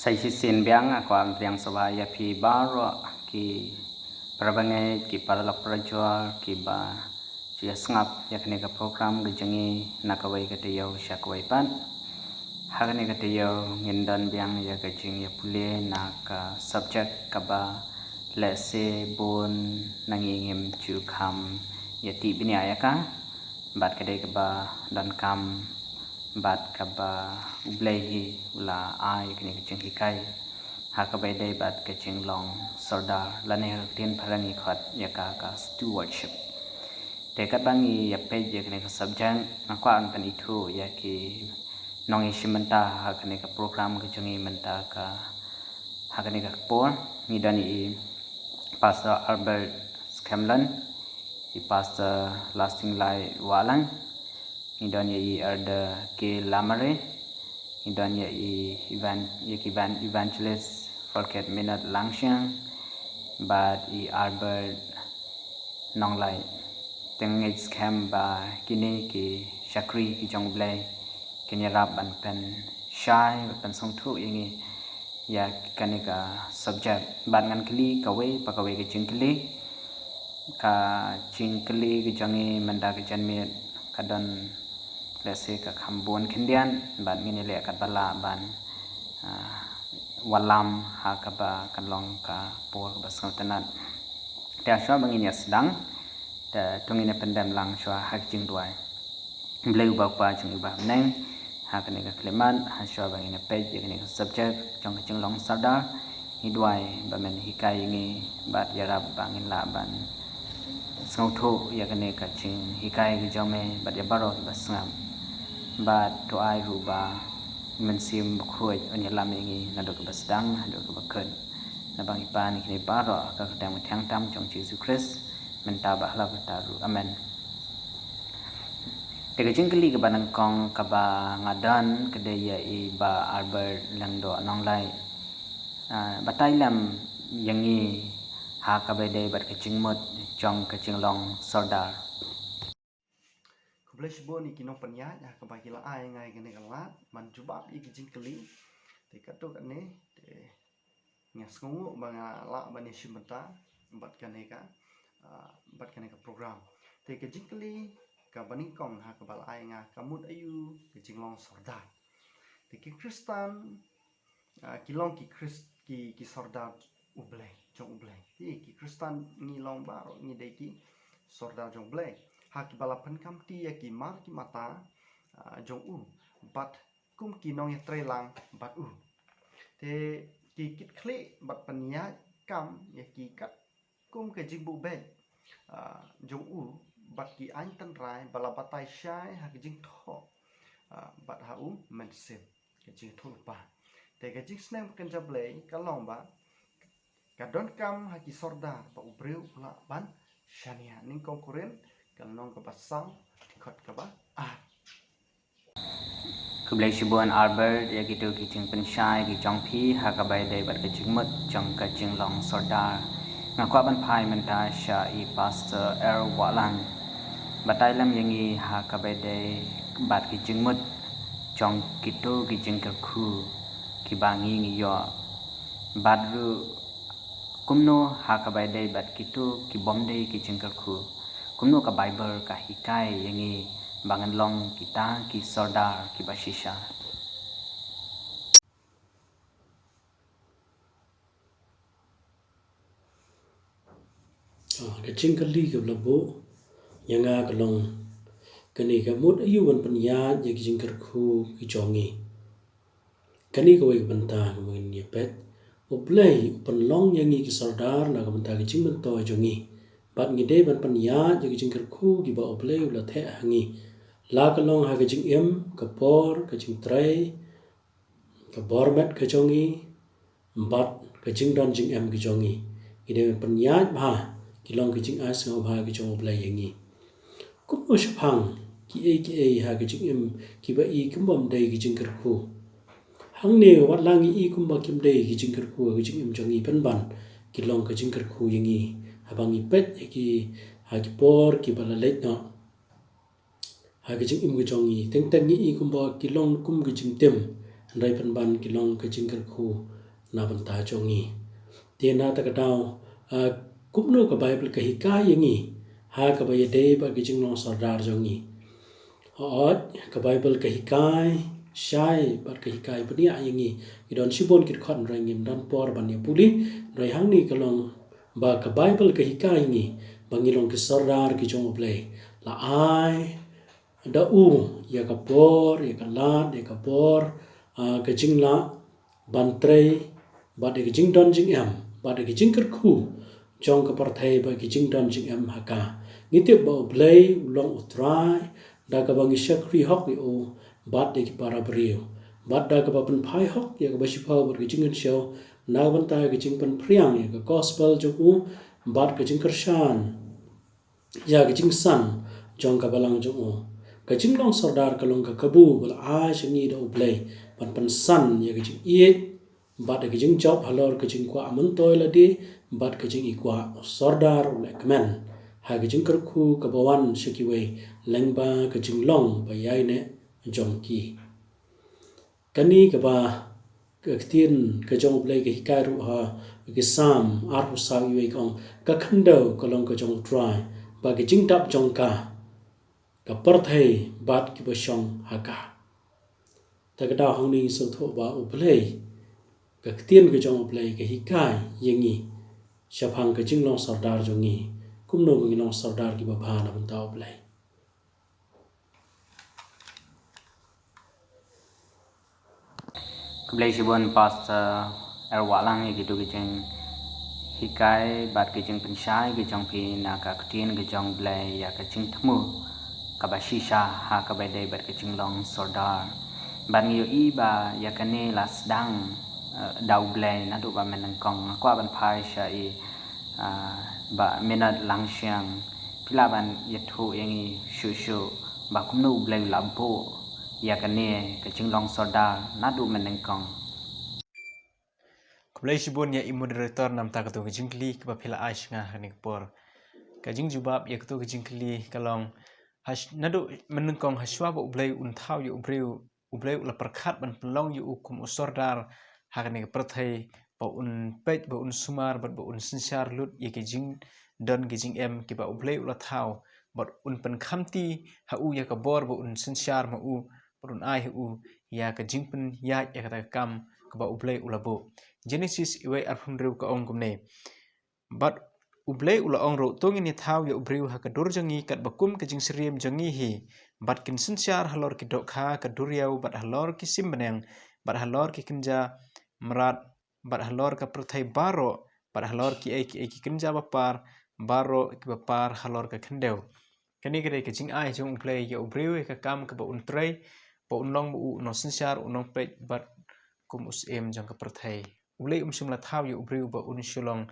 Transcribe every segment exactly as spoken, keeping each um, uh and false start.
Sa shisien biang nga kwah ban pdiang sngewbha ïa phi baroh ki para bangeit, ki paralok parajor kiba ju ïa sngap ïa kane ka program ka jong ngi na kawei ka taïew sha kawei pat. Ha kane ka taïew ngin don biang ïa ka jingïapule na ka subject kaba lehse bun na ngi ngim ju kham ïa tip bniah ïa ka. Bad ka dei kaba donkam bad kaba U Blei hi u la ai kane ka jinghikai ha kaba ïadei bad ka jinglong sordar lane ha ka ktien phareng ngi khot ïa ka ka stewardship. Te katba ngi ïa peit ïa kane ka subject nga kwah ban pynithuh ïa ki nongïashim bynta ha kane ka program ka jong ngi mynta ka ha kane ka por. Ngi don ïa i Pastor Albert Scanlon, i Pastor Lasting Lai Wahlang, ngi don ïa i Elder K Lamare, ngi don ïa i evan ïa ki evan evangelist Forket Minot Langsiang bad i Albert Nonglait. Te ngeit skhem ba kine ki shakri ki jong U Blei kin ïarap ban pynshai ban pynsngewthuh ïa ngi ïa kane ka subject. Bad ngan kylli kawei pa kawei ka jingkylli. Ka jingkylli ka jong ngi mynta ka janmiet ka don lehse ka kham bun khyndiat bad ngin ïaleh katba lah ban ah, wallam ha kaba kan long ka por kaba sngewtynnat. Te shuwa ba ngin ïa sdang te to ngin ïa pyndem lang shuwa ha ka jingduwai. Blei u Kpa jong ngi ba ha bneng, ha kane ka khyllipmat ha shuwa ba ngin ïa peit ïa kane ka subject jong ka jinglong sordar, ngi duwai ba men hikai ïa ngi bad ïarap ba ngin lah ban sngewthuh ïa kane ka jinghikai ka jong me bad ïa baroh kiba sngap. Bad to ai ruh ba Mynsiem Bakhuid un ïalam ïa ngi naduh kaba sdang haduh kaba kut. Naba ngi pan ïa kine baroh ha ka kyrteng ba thiang tam jong Jisu Khrist, mynta bad hala karta ruh. Amen. Te ka jingkylli kaba nyngkong kaba nga don ka dei ïa i Bah Albert Lyngdoh Nonglait. Ah, batai lem ïa ngi ha kaba ïadei bad ka jingmut jong ka jinglong sordar. Khublei shibun ïa ki nongpynïaid ha kaba ki la ai ïa nga ïa kane ka lad ban jubab ïa ki jingkylli. Te katto katne te nga sngewnguh ba nga lah ban ïashim bynta bad kane ka, ah, bad kane ka program. Te ka jingkylli kaba nyngkong ha kaba la ai ïa nga, ka mut aïu ka jinglong sordar. Te ki Khristan, ah, ki long ki Khrist, ki, ki sordar U Blei, jong U Blei. Te ki Khristan ngi long baroh ngi dei ki sordar jong U Blei ha kiba la pynkamti ïa ki mar ki mata, ah, jong u bad kum ki nongïatreilang bad u. Te ki kit khlieh bad pynïaid kam ïa ki kat kum ka jingbuh beit, ah, jong u bad ki aiñ tynrai ba la batai shai ha ka jingthoh, ah, bad ha u Mynsiem, ka jingïathuhlypa. Te ka jingsneng ba kynja Blei ka long ba ka donkam ha ki sordar ba u briew u lah ban shaniah. Nyngkong Korinth ka lynnong kaba saw, dkhot kaba ar. Khublei shibun Albert ïa kito ki jingpynshai ki jong phi ha kaba ïadei bad ka jingmut jong ka jinglong sordar. Nga kwah ban phai mynta sha i Pastor R Wahlang. Batai lem ïa ngi ha kaba ïadei bad ki jingmut jong kito ki jingkyrkhu kiba ngi ngi ïoh. Bad ruh kumno ha kaba ïadei bad kito ki bym dei ki jingkyrkhu. Kumno ka Baibl ka hikai ïa ngi ba ngan long kita ki sordar kiba shisha. Ah, ka jingkylli kaba la buh ïa nga ka long kane, ka mut aïu ban pynïaid ïa ki jingkyrkhu ki jong ngi. Kane kawei ka bynta kaba ngin ïa peit. U Blei u pynlong ïa ngi ki sordar na ka bynta ka jingmyntoi jong ngi. Bad ngi dei ban pynïaid ïa ki jingkyrkhu kiba U Blei u la theh ha ngi. La ka long ha ka jingim, ka por, ka jingtrei, ka bor met ka jong ngi, bad ka jingdon jingem ka jong ngi. Ngi dei ban pynïaid bha ki long ki jingai sngewbha ki jong U Blei ïa ngi. Kumno shaphang kiei kiei ha ka jingim kiba i kumba ym dei ki jingkyrkhu. Hangne wat la ngi i kumba kim dei ki jingkyrkhu ha ka jingim jong ngi, pynban ki long ka jingkyrkhu ïa ngi haba ngi peit ïa ki ha ki por kiba la leit noh. Ha ka jingim ka jong ngi, teng teng ngi i kumba ki long kum ka jingtim hynrei pynban ki long ka jingkyrkhu na bynta jong ngi. Te na kata ka daw, ah, kumno ka Baibl ka hikai ïa ngi ha kaba ïadei bad ka jinglong sordar jong ngi? Hooid, ka Baibl ka hikai shai bad ka hikai bniah ïa ngi. Ki don shibun ki dkhot hynrei ngim don por ban ïa pule, hynrei hangne ka long ba ka Baibl ka hikai ïa ngi ba ngi long ki sordar ki jong U Blei. La ai da u ïa ka por, ïa ka lad, ïa ka bor, ah, ka jinglah ban trei bad ïa ka jingdon jingem bad ïa ka jingkyrkhu jong ka pyrthei bad ka jingdon jingem ha ka. Ngi tip ba U Blei u long U Trai da kaba ngi shakri hok ïa u bad ïa ki para briew, bad da kaba pynphai hok ïa kaba shiphew bad ka jingkynshew na ka bynta ka jingpynphriang ïa ka gospel jong u bad ka jingkyrshan ïa ka jingsan jong ka balang jong u. Ka jinglong sordar ka long ka kabu ba la ai sha ngi da U Blei ban pynsan ïa ka jingïeit bad ïa ka jingjop halor ka jingkwah myntoi lade bad ka jingïakwah. U sordar u lehkmen ha ka jingkyrkhu kaba wan sha kiwei lyngba ka jinglong ba ïaineh jong ki. Kane kaba ka ktien ka jong U Blei ka hikai ruh ha ki Salm arphew saw, iwei ka ong, ka khyndew ka long ka jong U Trai, ba ka jingdap jong ka, ka pyrthei bad kiba shong ha ka. Te ka daw hangne ngi sngewthuh ba U Blei, ka ktien ka jong U Blei ka hikai ïa ngi shaphang ka jinglong sordar jong ngi, kumno ba ngi long sordar kiba bha na bynta U Blei. Khublei shibun Pastor Erwahlang ïa kito ki jinghikai bad ki jingpynshai ki jong phi na ka ktien ka jong U Blei ïa ka jingthmu kaba shisha ha kaba ïadei bad ka jinglong sordar. Bad ngi ïohi ba ïa kane la sdang, eh, da U Blei naduh ba mynnyngkong. Nga kwah ban phai sha i, ah, Bah Minot Langshiang, phi lah ban ïathuh ïa ngi shuh shuh ba kumno U Blei u la buh ïa kane ka jinglong sordar naduh mynnyngkong. Khublei shibun ïa i moderator namar kata ka jingkylli kaba phi la ai sha nga ha kane ka por. Ka jingjubab ïa kata ka jingkylli ka long, hash-, naduh mynnyngkong hashwa ba U Blei un thaw ïa u briew, U Blei u la pyrkhat ban pynlong ïa u kum u sordar ha kane ka pyrthei, ba un peit, ba un sumar bad ba un synshar lut ïa ki jingdon ki jingem kiba U Blei u la thaw, bad un pynkhamti ha u ïa ka bor ba un synshar ma u, bad un ai ha u ïa ka jingpynïaid ïa kata ka kam kaba U Blei u la buh. Genesis iwei arphew hynriew ka ong kumne. Bad U Blei u la ong ruh, to ngin ïa thaw ïa u briew ha ka dur jong ngi katba kum ka jingsyriem jong ngi hi, bad kin synshar halor ki dohkha ka duriaw bad halor ki sim bneng bad halor ki kynja mrad bad halor ka pyrthei baroh bad halor kiei kiei ki kynja ba par baroh kiba par halor ka khyndew. Kane ka dei ka jingai jong U Blei ïa u briew ïa ka kam kaba un trei, ba un long ba u nongsynshar, u nongpeit bad kum u syiem jong ka pyrthei. U Blei um shym la thaw ïa u briew ba un shu long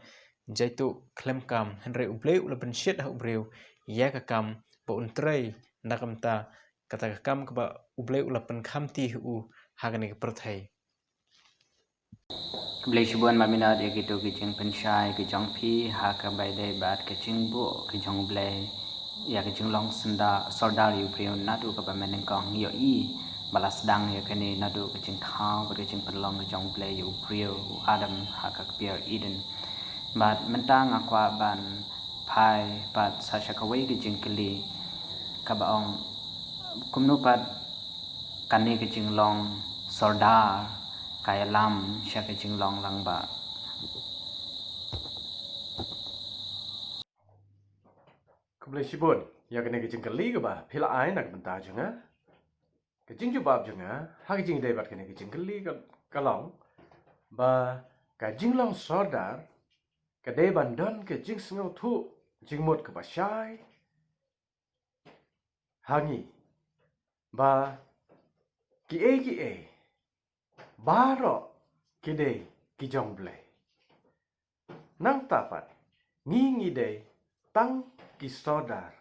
jaituh khlem kam, hynrei U Blei u la pynshit ha u briew ïa ka kam ba un trei na ka bynta kata ka kam kaba U Blei u la pynkhamti ha u ha kane ka pyrthei. Khublei shibun Bah Minot ïa kito ki jingpynshai ki jong phi ha kaba ïadei bad ka jingbuh ka jong U Blei ïa ka jinglong synda-, sordar ïa u briew naduh kaba mynnyngkong. Ngi ïohi ba la sdang ïa kane naduh ka jingthaw bad ka jingpynlong ka jong U Blei ïa u briew u Adam ha ka kpiar Eden. Bad mynta nga kwah ban phai pat sa sha kawei ka jingkylli kaba ong, kumno pat kane ka jinglong sordar ka ïalam sha ka jinglong lang ba. Khublei shibun ïa kane ka jingkylli kaba phi la ai na ka bynta jong nga. Ka jingjubab jong nga ha ka jingïadei bad kane ka jingkylli ka, ka long ba ka jinglong sordar ka dei ban don ka jingsngewthuh jingmut kaba shai ha ngi ba kiei kiei baroh ki dei ki jong U Blei. Nangta pat ngi ngi dei tang ki sordar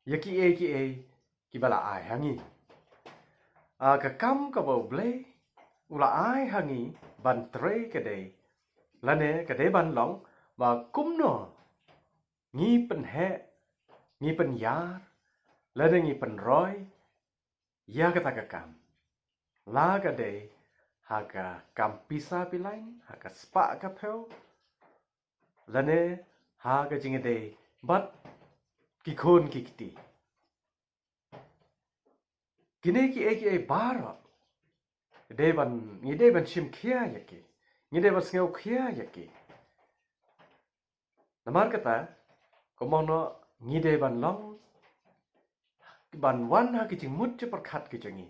ïa kiei kiei kiba la ai ha ngi. A, ka kam kaba U Blei u la ai ha ngi ban trei ka dei, lane ka dei ban long ba kumno ngi pynheh, ngi pynïar, lane ngi pynroi ïa kata ka kam. la ka dei ha ka kam pisa pilain, ha ka spah ka phew, lane ha ka jingïadei bad ki khun ki kti. Kine kiei kiei baroh dei ban, ngi dei ban shim khia ïa ki, ngi dei ban sngew khia ïa ki. Namar kata, kumno ngi dei ban long, ban wan ha ki jingmut jingpyrkhat ki jong ngi,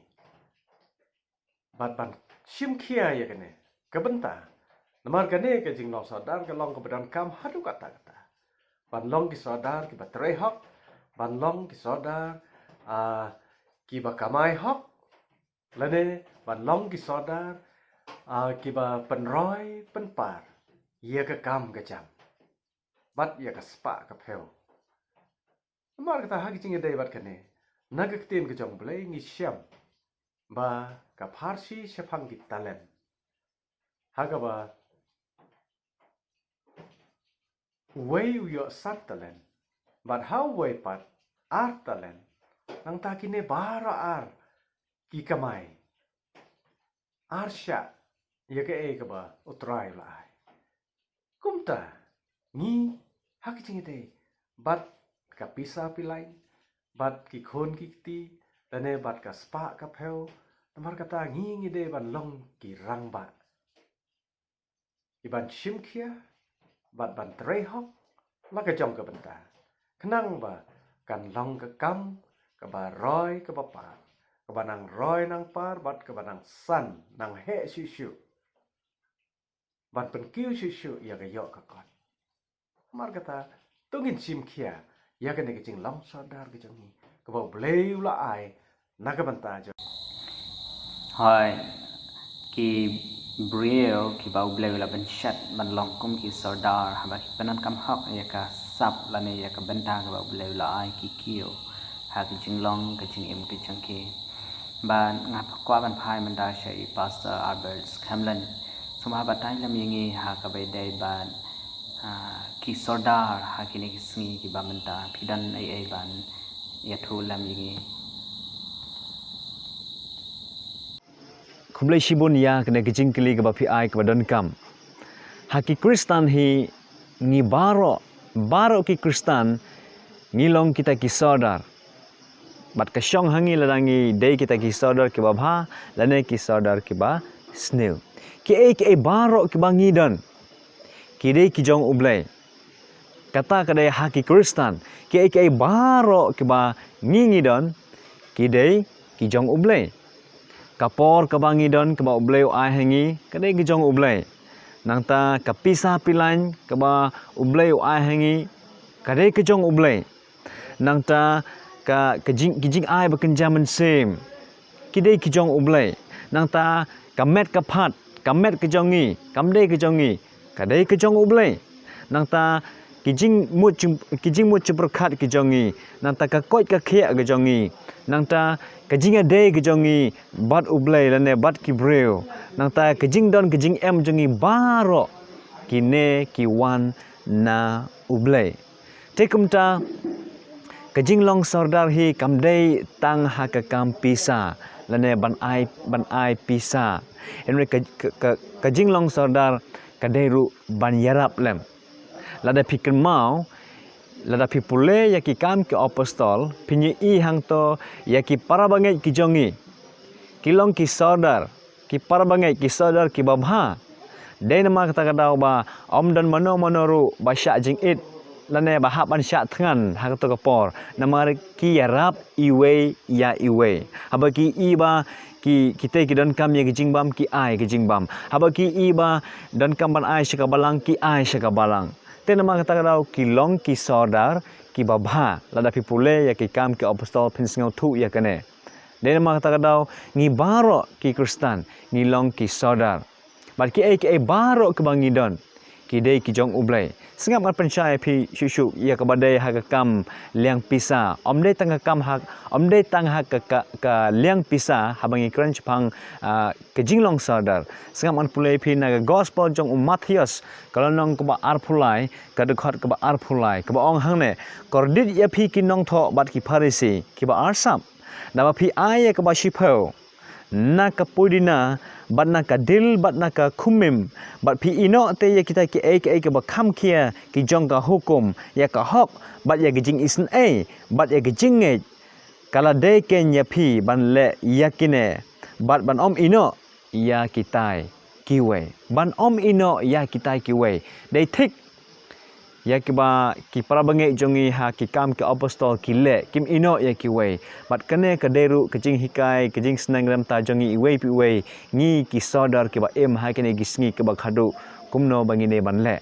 bad ban shim khia ïa kane ka bynta. Namar kane ka jinglong sordar ka long kaba donkam haduh katta katta. Ban long ki sordar kiba trei hok, ban long ki sordar, ah, kiba kamai hok, lane ban long ki sordar, ah, kiba pynroi pynpar ïa ka kam ka jam bad ïa ka spah ka phew. Namar kata ha ka jingïadei bad kane, na ka ktien ka jong U Blei ngi shem ba ka pharshi shaphang ki talent, ha kaba uwei u ïoh san talent, bad ha uwei pat ar talent. Nangta kine baroh ar ki kamai ar shah ïa kaei kaba U Trai u la ai. Kumta ngi ha ka jingïadei bad ka pisa pilain, bad ki khun ki kti, lane bad ka spah ka phew, namar kata ngi, ngi dei ban long ki rangbah, ki ban shim khia bad ban trei hok la ka jong ka bynta, khnang ba kan long ka kam kaba roi kaba par, kaba nang roi nang par bad kaba nang san nang heh shuh shuh, ban pynkiew shuh shuh ïa ka ïoh ka kot. Namar kata, to ngin shim khia ïa kane ka jinglong sordar ka jong ngi, kaba U Blei u la ai na ka bynta jong. Hooid, ki briew kiba U Blei u la pynshad ban long kum ki sordar, haba ki pyndonkam hok ïa ka sap lane ïa ka bynta kaba U Blei u la ai, ki kiew ha ka jinglong ka jingim ka jong ki. Bad nga kwah ban phai mynta sha i Pastor Albert Scanlon, sngewbha batai lem ïa ngi ha kaba ïadei bad, ah, ki sordar ha kine ki sngi kiba mynta, phi don ei ei ban ïathuh lem ïa ngi? Khublei shibun ïa kane ka jingkylli kaba phi ai kaba donkam. Ha ki Khristan hi, ngi baroh, baroh ki Khristan ngi long kita ki sordar. Bad ka shong ha ngi lada ngi dei kita ki sordar kiba bha lane ki sordar kiba sniew. Kiei kiei baroh kiba ngi don, ki dei ki jong U Blei. Kata ka dei ha ki Khristan. Kiei kiei baroh kiba ngi ngi don, ki dei ki jong U Blei. Ka por kaba ngi don kaba U Blei u ai ha ngi, ka dei ka jong U Blei. Nangta ka pisa pilain kaba U Blei u ai ha ngi, ka dei ka jong U Blei. Nangta ka, ka jing, ki jingai ba kynja mynsiem, ki dei ki jong U Blei. Nangta ka met ka phad, ka met ka jong ngi, kam dei ka jong ngi, ka dei ka jong U Blei. Nangta ki jingmut jing, ki jingmut jingpyrkhat ki jong ngi, nangta ka koit ka khiah ka jong ngi, nangta ka jingïadei ka jong ngi bad U Blei lane bad ki briew, nangta ka jingdon ka jingem jong ngi baroh, kine ki wan na U Blei. Te kumta, ka jinglong sordar hi kam dei tang ha ka kam pisa lane ban ai, ban ai pisa. Hynrei ka, ka, ka, ka jinglong sordar ka dei ruh ban ïarap lem. Lada phi kynmaw, lada phi pule ïa ki Kam ki Apostol, phin ïohi hangto ïa ki para bangeit ki jong ngi, ki long ki sordar, ki para bangeit, ki sordar kiba bha. Dei namar kata ka daw ba ym don mano mano ruh ba shah jingit lane ba hap ban shah thngan ha kato ka por, namar ki ïarap iwei ïa iwei. Haba ki i ba ki, kitei ki donkam ïa ki jingbam, ki ai ki jingbam. Haba ki i ba donkam ban ai sha ka balang, ki ai sha ka balang. Te namar kata ka daw ki long ki sordar kiba bha. Lada phi pule ïa ki Kam ki Apostol phin sngewthuh ïa kane. Dei namar kata ka daw ngi baroh ki Khristan ngi long ki sordar. Bad kiei kiei baroh kiba ngi don, ki dei ki jong U Blei. Sngap ngan pynshai ïa phi shuh shuh ïa kaba dei ha ka kam liang pisa. Ym dei tang ka kam ha, ym dei tang ha ka, ka, ka liang pisa haba ngi kren shaphang, ah, ka jinglong sordar. Sngap ngan pule ïa phi na ka Gospel jong u Mathaios, ka lynnong kaba arphew lai, ka dkhot kaba arphew lai, kaba ong hangne: Kordit ïa phi ki nongthoh bad ki Pharisi kiba arsap, naba phi ai ïa kaba shiphew, na ka pudina, bad na ka dil, bad na ka khumim, bad phi ïehnoh te ïa kita kiei kiei kiba kham khia ki jong ka hukum, ïa ka hok, bad ïa ki jingisynei, bad ïa ki jingngeit, ka la dei kein ïa phi ban leh ïa kine, bad ban ym ïehnoh ïa kitai kiwei. Ban ym ïehnoh ïa kitai kiwei. Dei thik ïa kiba ki para bangeit jong ngi ha Ki Kam ki Apostol ki leh, kim ïehnoh ïa kiwei. Bad kane ka dei ruh ka jinghikai, ka jingsneng rem ta jong ngi iwei pa iwei, ngi ki sordar kiba im ha kine ki sngi kiba khadduh, kumno ba ngin ïa ban leh.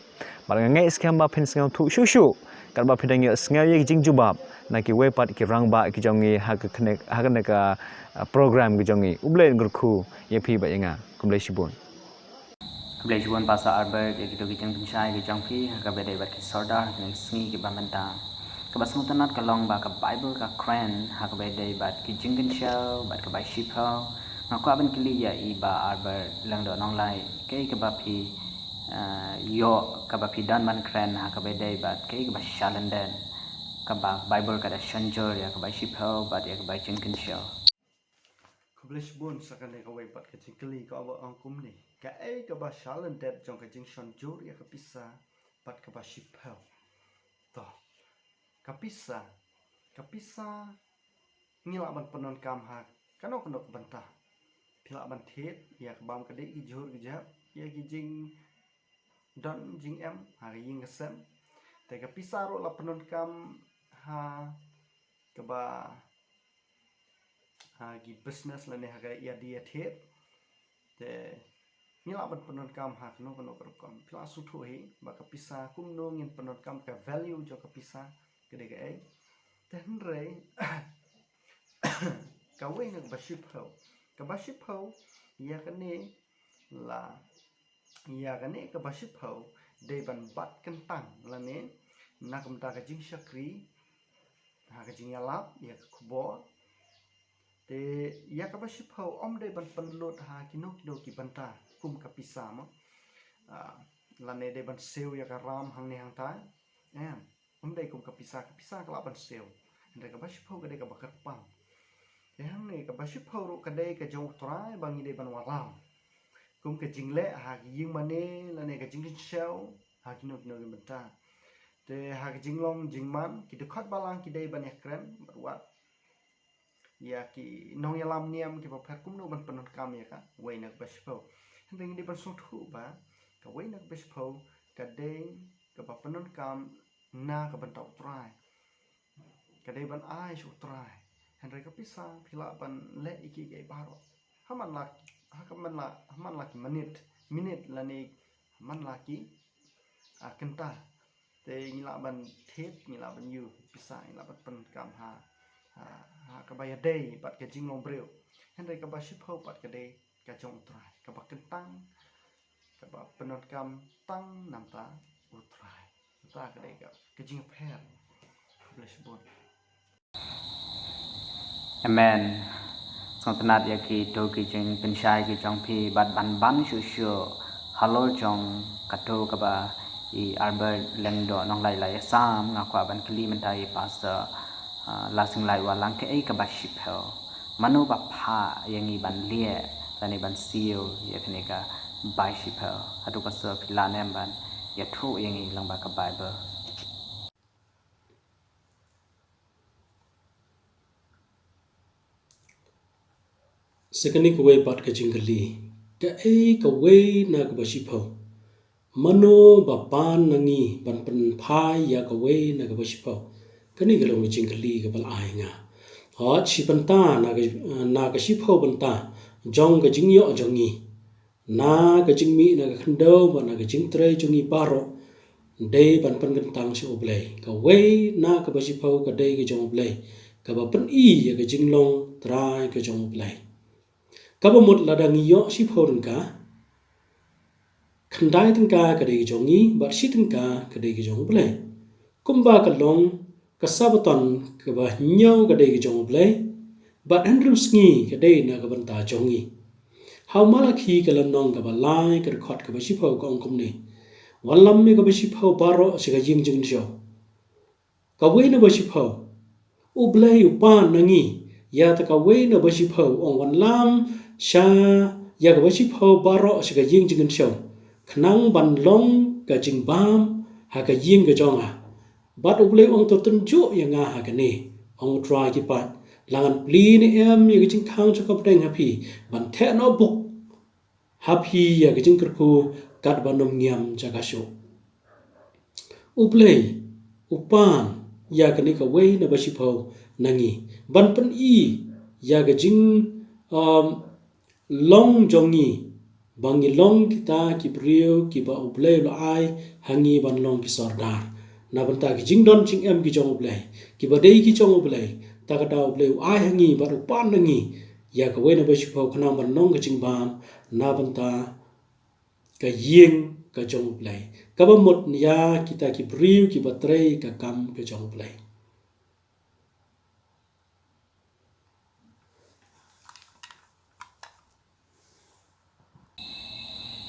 Bad nga ngeit skhem ba phin sngewthuh shuh shuh katba phi dang ïohsngew ïa ki jingjubab na kiwei pat ki rangbah ki jong ngi ha kane, ha kane ka, ah, program ki jong ngi. U Blei un kyrkhu ïa phi bad ïa nga. Khublei shibun. Khublei shibun Pastor Albert ïa kito ki jingpynshai ki jong phi ha kaba ïadei bad ki sordar ha kine ki sngi kiba mynta. Kaba sngewtynnat ka long ba ka Baibl ka kren ha kaba ïadei bad ki jingkynshew bad ka bai shiphew. Nga kwah ban kylli ïa i Bah Albert Lyngdoh Nonglait, kaei kaba phi, eh, ïoh, kaba phi don ban kren ha kaba ïadei bad kaei kaba sha lyndet, kaba Baibl ka da shon jur ïa ka bai shiphew bad ïa ka bai jingkynshew. Khublei shibun. Sa kane kawei pat ka jingkylli kaba ong kumne: kaei kaba sha lyndet jong ka jingshon jur ïa ka pisa bad ka bai shiphew? To, ka pisa, ka pisa ngi lah ban pyndonkam ha kano kano ka bynta. Phi lah ban thied ïa ka bam ka dih, ki jhur ki jhep, ïa ki jingdon jingem ha ka ïing ka sem. Te ka pisa ruh la pyndonkam ha kaba, ha ki business lane ha ka ïa die ïa thied. Te ngi lah ban pyndonkam ha kano kano ka rukom. Phi lah sngewthuh hi ba ka pisa, kumno ngin pyndonkam, ka value jong ka pisa ka dei kaei. Te hynrei kawei na ka bai shiphew. Ka bai shiphew, ïa kane la, ïa kane ka bai shiphew dei ban bat kyntang lane na ka bynta ka jingshakri ha ka jingïalap ïa ka khubor. Te ïa ka bai shiphew ym dei ban pynlut ha kino kino ki bynta kum ka pisa mo. Ah, lane dei ban siew ïa ka ram hangne hangtai. Em, ym dei kum ka pisa, ka pisa ka lah ban siew. Hynrei ka bai shiphew ka dei kaba kyrpang. Te hangne ka bai shiphew ruh ka dei ka jong U Trai ba ngi dei ban wallam. Kum ka jingleh ha ka ïing mane lane ka jingkynshew ha kino kino ki bynta. Te ha ka jinglong jingman, ki dkhot balang ki dei ban ïakren bad wad ïa ki nongïalam niam kiba pher kumno ban pyndonkam ïa kawei na ka bai shiphew. Hynrei ngi dei ban sngewthuh ba kawei na ka bai shiphew ka dei kaba pyndonkam na ka bynta U Trai. Ka dei ban ai sha U Trai. Hynrei ka pisa phi lah ban leh ïa kiei kiei baroh. Ha man la, ha ka man la, ha man la ki minit, minit lane ha man la ki, ah, kynta. Te ngi lah ban thied, ngi lah ban ïoh pisa, ngi lah ban pyndonkam ha, ha, ha kaba ïadei bad ka jinglong briew. Hynrei ka bai shiphew pat ka dei ka jong U Trai, kaba kyntang, kaba pyndonkam tang na ka bynta U Trai. Kata ka dei ka, ka jingpher. Khublei shibun. Amen. Sngewtynnat ïa kito ki jingpynshai ki jong phi bad ban ban shuh shuh halor jong kato kaba i Albert Lyngdoh Nonglait la ïasam, nga kwah ban kylli mynta ïa i Pastor, ah, Lasinglaitwah Lang, kaei ka bai shiphew? Mano ba phah ïa ngi ban leh lane ban siew ïa kane ka bai shiphew? Hato ka shu phi lah ne em ban ïathuh ïa ngi lyngba ka Baibl? Sa kane kawei pat ka jingkylli, kaei kawei na ka bai shiphew? Mano ba pan na ngi ban pynphai ïa kawei na ka bai shiphew? Kane ka long ka jingkylli kaba la ai nga. Hooid, shi bynta na ka, na ka shiphew bynta jong ka jingïoh jong ngi, na ka jingmih na ka khyndew bad na ka jingtrei jong ngi baroh dei ban pynkyntang sha U Blei. Kawei na ka bai shiphew ka dei ka jong U Blei, kaba pyni ïa ka jinglong trai ka jong U Blei. Kaba mut lada ngi ïoh shiphew tyngka, khyndai tyngka ka dei ka jong ngi bad shi tyngka ka dei ka jong U Blei. Kumba ka long, ka Sabaton kaba hynñiew ka dei ka jong U Blei, bad hynriew sngi ka dei na ka bynta jong ngi. Ha u Malakhi ka lynnong kaba lai ka dkhot kaba shiphew ka ong kumne: Wanlam ïa ka bai shiphew baroh sha ka ïing jingkynshew. Kawei na bai shiphew, U Blei u pan na ngi ïa kata kawei na bai shiphew, ong wanlam sha ïa kaba shiphew baroh sha ka ïing jingkynshew, khnang ban long ka jingbam ha ka ïing ka jong nga. Bad U Blei u ong, to tynjuh ïa nga ha kane, ong U Trai ki paid, la ngan plie ne em ïa ka jingkhang jong ka bneng ha phi, ban theh noh buk ha phi ïa ka jingkyrkhu katba nym ngiam jaka shuh. U Blei u pan ïa kane kawei na ba shiphew na ngi, ban pyni ïa ka jing, um, long jong ngi, ba ngi long kita ki briew kiba U Blei u la ai ha ngi ban long ki sordar na bynta ki jingdon jingem ki jong U Blei, kiba dei ki jong U Blei. Ta kata U Blei u ai ha ngi bad u pan na ngi ïa kawei na ba shiphew khnang ban long ka jingbam na bynta ka ïing ka jong U Blei, kaba mut ïa kita ki briew kiba trei ka kam ka jong U Blei.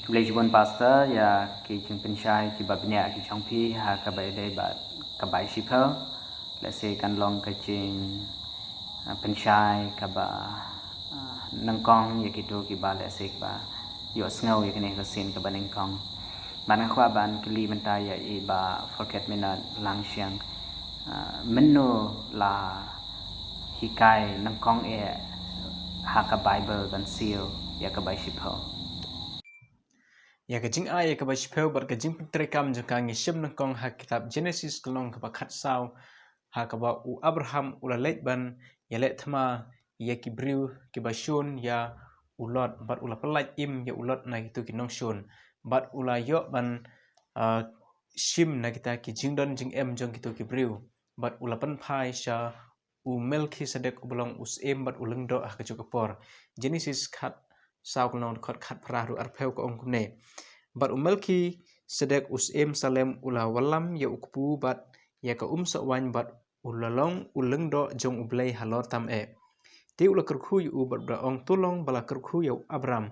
Khublei shibun Pastor ïa ki jingpynshai kiba bniah ki jong phi ha kaba ïadei bad ka bai shiphew. Lehse kan long ka jing, ah, pynshai kaba, ah, nyngkong ïa kito kiba lehse kiba ïohsngew ïa kane ka sien kaba nyngkong. Bad nga kwah ban kylli mynta ïa i Bah Forget Minot Langshiang, ah, mynno la hikai nyngkong eh ha ka Baibl ban siew ïa ka bai shiphew? Ïa ka jingai ïa ka bai shiphew bad ka jingpyntreikam jong ka ngi shem nyngkong ha kitab Genesis ka lynnong kaba khatsaw, ha kaba u Abraham u la leit ban ïaleh thma ïa ki briew kiba shun ïa u Lot, bad u la pyllait im ïa u Lot na kito ki nongshun, bad u la ïoh ban, ah, shim na kita ki jingdon jingem jong kito ki briew, bad u la pynphai sha u Melkisedek uba long u syiem bad u lyngdoh ha kajuh ka por. Genesis khatsaw ka lynnong dkhot khatphra haduh arphew ka ong kumne: Bad u Melkisedek u syiem Salem u la wallam ïa u kpu bad ïa ka umsoh waiñ bad u la long u lyngdoh jong U Blei halor tam eh. Te u la kyrkhu ïa u bad u da ong, to long ba la kyrkhu ïa u Abram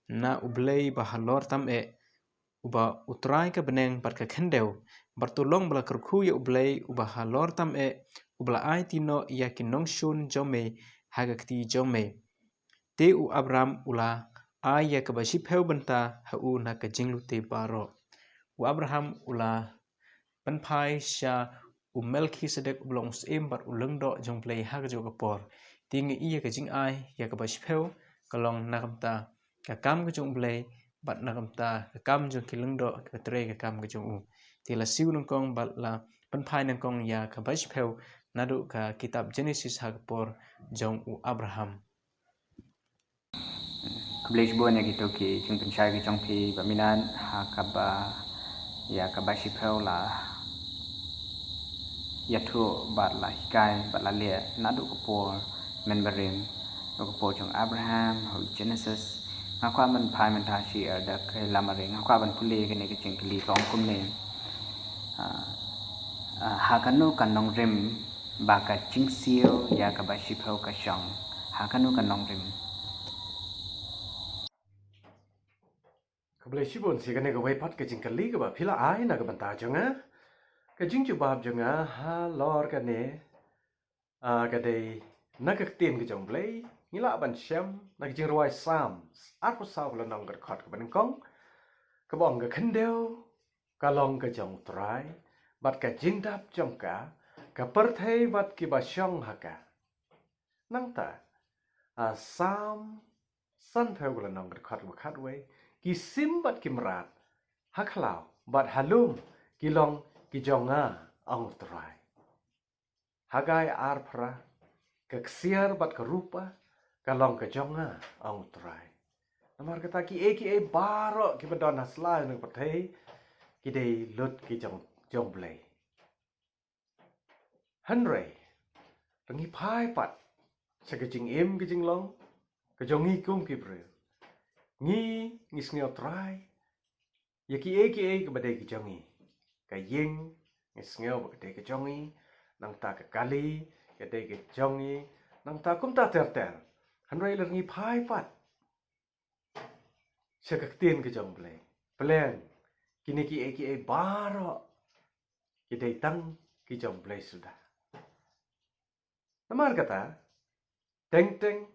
na U Blei ba halor tam eh, uba U Trai ka bneng bad ka khyndew, bad to long ba la kyrkhu ïa U Blei uba halor tam eh, uba la aiti noh ïa ki nongshun jong me ha ka kti jong me. Te u Abram u la ai ïa ka bai shiphew bynta ha u na ka jinglute baroh. U Abraham u la pynphai sha u Melkisedek uba long u syiem bad u lyngdoh jong U Blei ha kajuh ka por. Te ngi i ïa ka jingai ïa ka bai shiphew ka long na ka bynta ka kam ka jong U Blei bad na ka bynta ka kam jong ki lyngdoh kiba trei ka kam ka jong u. Te la siew nyngkong bad la pynphai nyngkong ïa ka bai shiphew naduh ka kitab Genesis ha ka por jong u Abraham. Khublei shibun ïa kito ki jingpynshai ki jong phi Bah Minot ha kaba ïa ka bai shiphew la ïathuh bad la hikai bad la leh naduh ka por mynbarim, naduh ka por jong Abraham ha u Genesis. Nga kwah ban phai mynta shi ar da ka lamari, nga kwah ban pule kane ka jingkylli ka ong kumne. Ah, ah, ha kano ka nongrim ba ka jingsiew ïa ka bai shiphew ka shong? Ha kano ka nongrim? Khublei shibun sha kane kawei pat ka jingkylli kaba phi la ai na ka bynta jong nga. Ka jingjubab jong nga halor kane, ah, ka dei na ka ktien ka jong U Blei, ngi lah ban shem na ka jingrwai Salm arphew saw ka lynnong ka dkhot kaba nyngkong, kaba ong, ka khyndew ka long ka jong U Trai, bad ka jingdap jong ka, ka pyrthei bad kiba shong ha ka. Nangta, ah, Salm sanphew ka lynnong ka dkhot kaba khatwei, ki sim bad ki mrad ha khlaw bad ha lum ki long ki jong nga, ong U Trai. Haggai arphra, ka ksiar bad ka rupa ka long ka jong nga, ong U Trai. Namar kata kiei kiei baroh kiba don ha sla jong ka pyrthei ki dei lut ki jong, jong U Blei. Hynrei lada ngi phai pat sha ka jingim ka jinglong ka jong ngi kum ki briew, ngi, ngi sngew trai ïa kiei kiei kiba dei ki jong ngi. Ka ïing ngi sngew ba ka dei ka jong ngi, nangta ka kali ka dei ka jong ngi, nangta kumta ter ter. Hynrei lada ngi phai pat sha ka ktien ka jong U Blei, pleng kine kiei kiei baroh ki dei tang ki jong U Blei suda. Namar kata, teng teng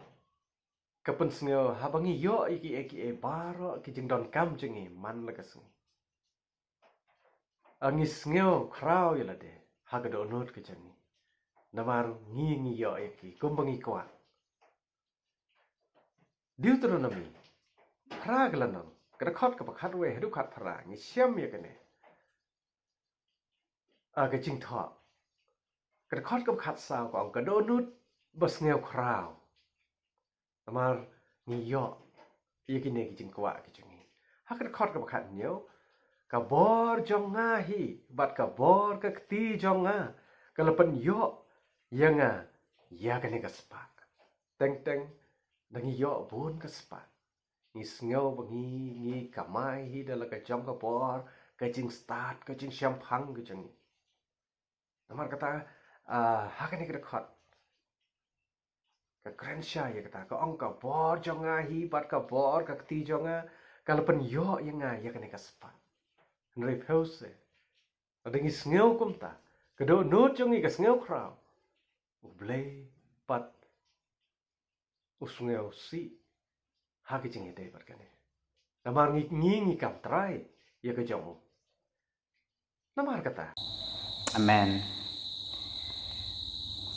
ka pynsngew haba ngi ïoh ïa kiei kiei baroh ki jingdonkam jong ngi man la ka sngi. Ngi sngew khraw ïa lade ha ka dohnud ka jong ngi. Namar ngi ngi ïoh ïa ki kumba ngi kwah. Deuteronomi phra ka lynnong, ka dkhot kaba khatwei haduh khatphra, ngi shem ïa kane. A, ka jingthoh. Ka dkhot kaba khatsaw ka ong, ka dohnud ba sngew khraw. Namar ngi ïoh ïa kine ki jingkwah ki jong ngi. Ha ka dkhot kaba khathynñiew, ka bor jong nga hi bad ka bor ka kti jong nga ka la pynïoh ïa nga ïa kane ka spah. Teng teng da ngi ïoh bun ka spah, ngi sngew ba ngi ngi kamai hi da la ka jong ka bor, ka jingstad, ka jingshemphang ka jong ngi. Namar kata, ah, ha kane ka dkhot ka kren shai ïa kata, ka ong, ka bor jong nga hi bad ka bor ka kti jong nga ka la pynïoh ïa nga ïa kane ka spah. Hynrei phew se, lada ngi sngew kumta, ka dohnud jong ngi ka sngew khraw, U Blei pat u sngewsih ha ka jingïadei bad kane. Namar ngi ngi ngi kam trai ïa ka jong u. Namar kata. Amen.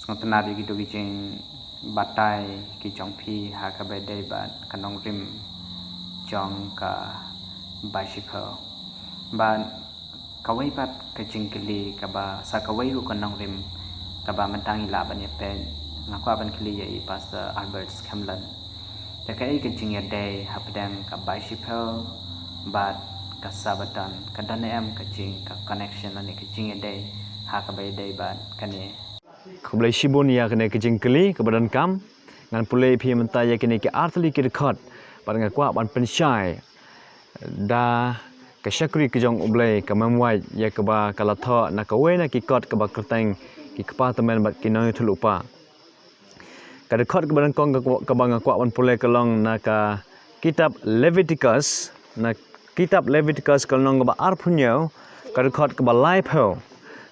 Sngewtynnat ïa kito ki jingbatai ki jong phi ha kaba ïadei bad ka nongrim jong ka bashiphew. Bad kawei pat ka jingkylli kaba sa kawei ruh ka nongrim kaba mynta ngi lah ban ïapeit, nga kwah ban kylli ïa i Pastor Albert Scanlon. Te kaei ka jingïadei hapdeng ka bashiphew bad ka Sabaton, ka don em ka jing, ka connection lane ka jingïadei ha kaba ïadei bad kane? Khublei shibun ïa kane ka jingkylli kaba donkam. Ngan pule ïa phi mynta ïa kine ki artylli ki dkhot bad nga kwah ban pynshai da ka shakri ka jong U Blei ka Mem White ïa kaba ka la thoh na kawei na ki kot kaba kyrteng Ki Kpa Tymmen bad Ki Nongïathuhlypa. Ka dkhot kaba nyngkong kaba nga kwah ban pule ka long na ka kitab Leviticus, na kitab Leviticus ka lynnong kaba arphew hynñiew, ka dkhot kaba laiphew,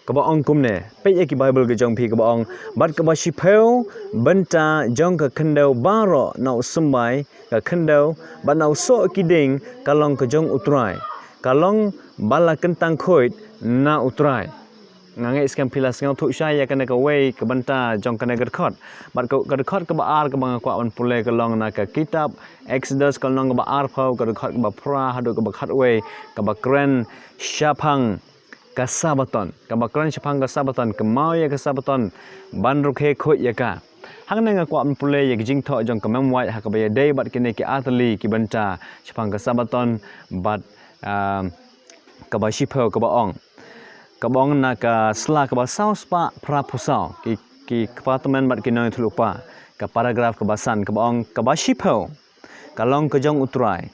kaba ong kumne. Peit ïa ki Bible ka jong phi, kaba ong, bad kaba shiphew bynta jong ka khyndew baroh na u symbai ka khyndew bad na u soh ki dieng ka long ka jong U Trai, ka long ba la kyntang khuid na U Trai. Nga ngeit skhem phi la sngewthuh shai ïa kane kawei ka bynta jong kane ka dkhot. Bad ka, ka dkhot kaba ar kaba nga kwah ban pule ka long na ka kitab Exodus ka lynnong kaba arphew, ka dkhot kaba phra haduh kaba khatwei, kaba kren shaphang ka Sabaton. Kaba kren shaphang ka Sabaton, kynmaw ïa ka Sabaton ban rukhe khuid ïa ka. Hangne nga kwah ban pule ïa ka jingthoh jong ka Mem White ha kaba ïadei bad kine ki artylli ki bynta shaphang ka Sabaton bad, ah, kaba shiphew, kaba ong. Kaba ong na ka sla kaba saw spah phra phew saw, Ki, Ki Kpa Tymmen bad Ki Nongïathuhlypa. Ka paragraph kaba san, kaba ong, kaba shiphew ka long ka jong U Trai.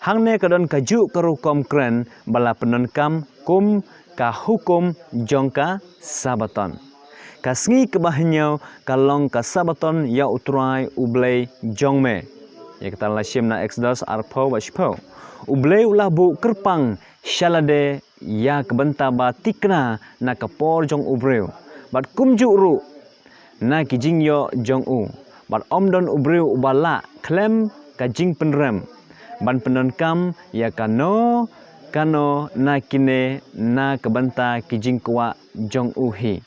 Hangne ka don kajuh ka rukom kren ba la pyndonkam kum ka hukum jong ka Sabaton. Ka sngi kaba hynñiew ka long ka Sabaton ïa U Trai U Blei jong me. Ïa kata la shim na Exodus arphew bad shiphew. U Blei u la buh kyrpang sha lade ïa ka bynta ba thikna na ka por jong u briew bad kumjuh ruh na ki jingïoh jong u, bad ym don u briew uba lah khlem ka jingpynrem ban pyndonkam ïa kano kano na kine na ka bynta ki jingkwah jong u hi.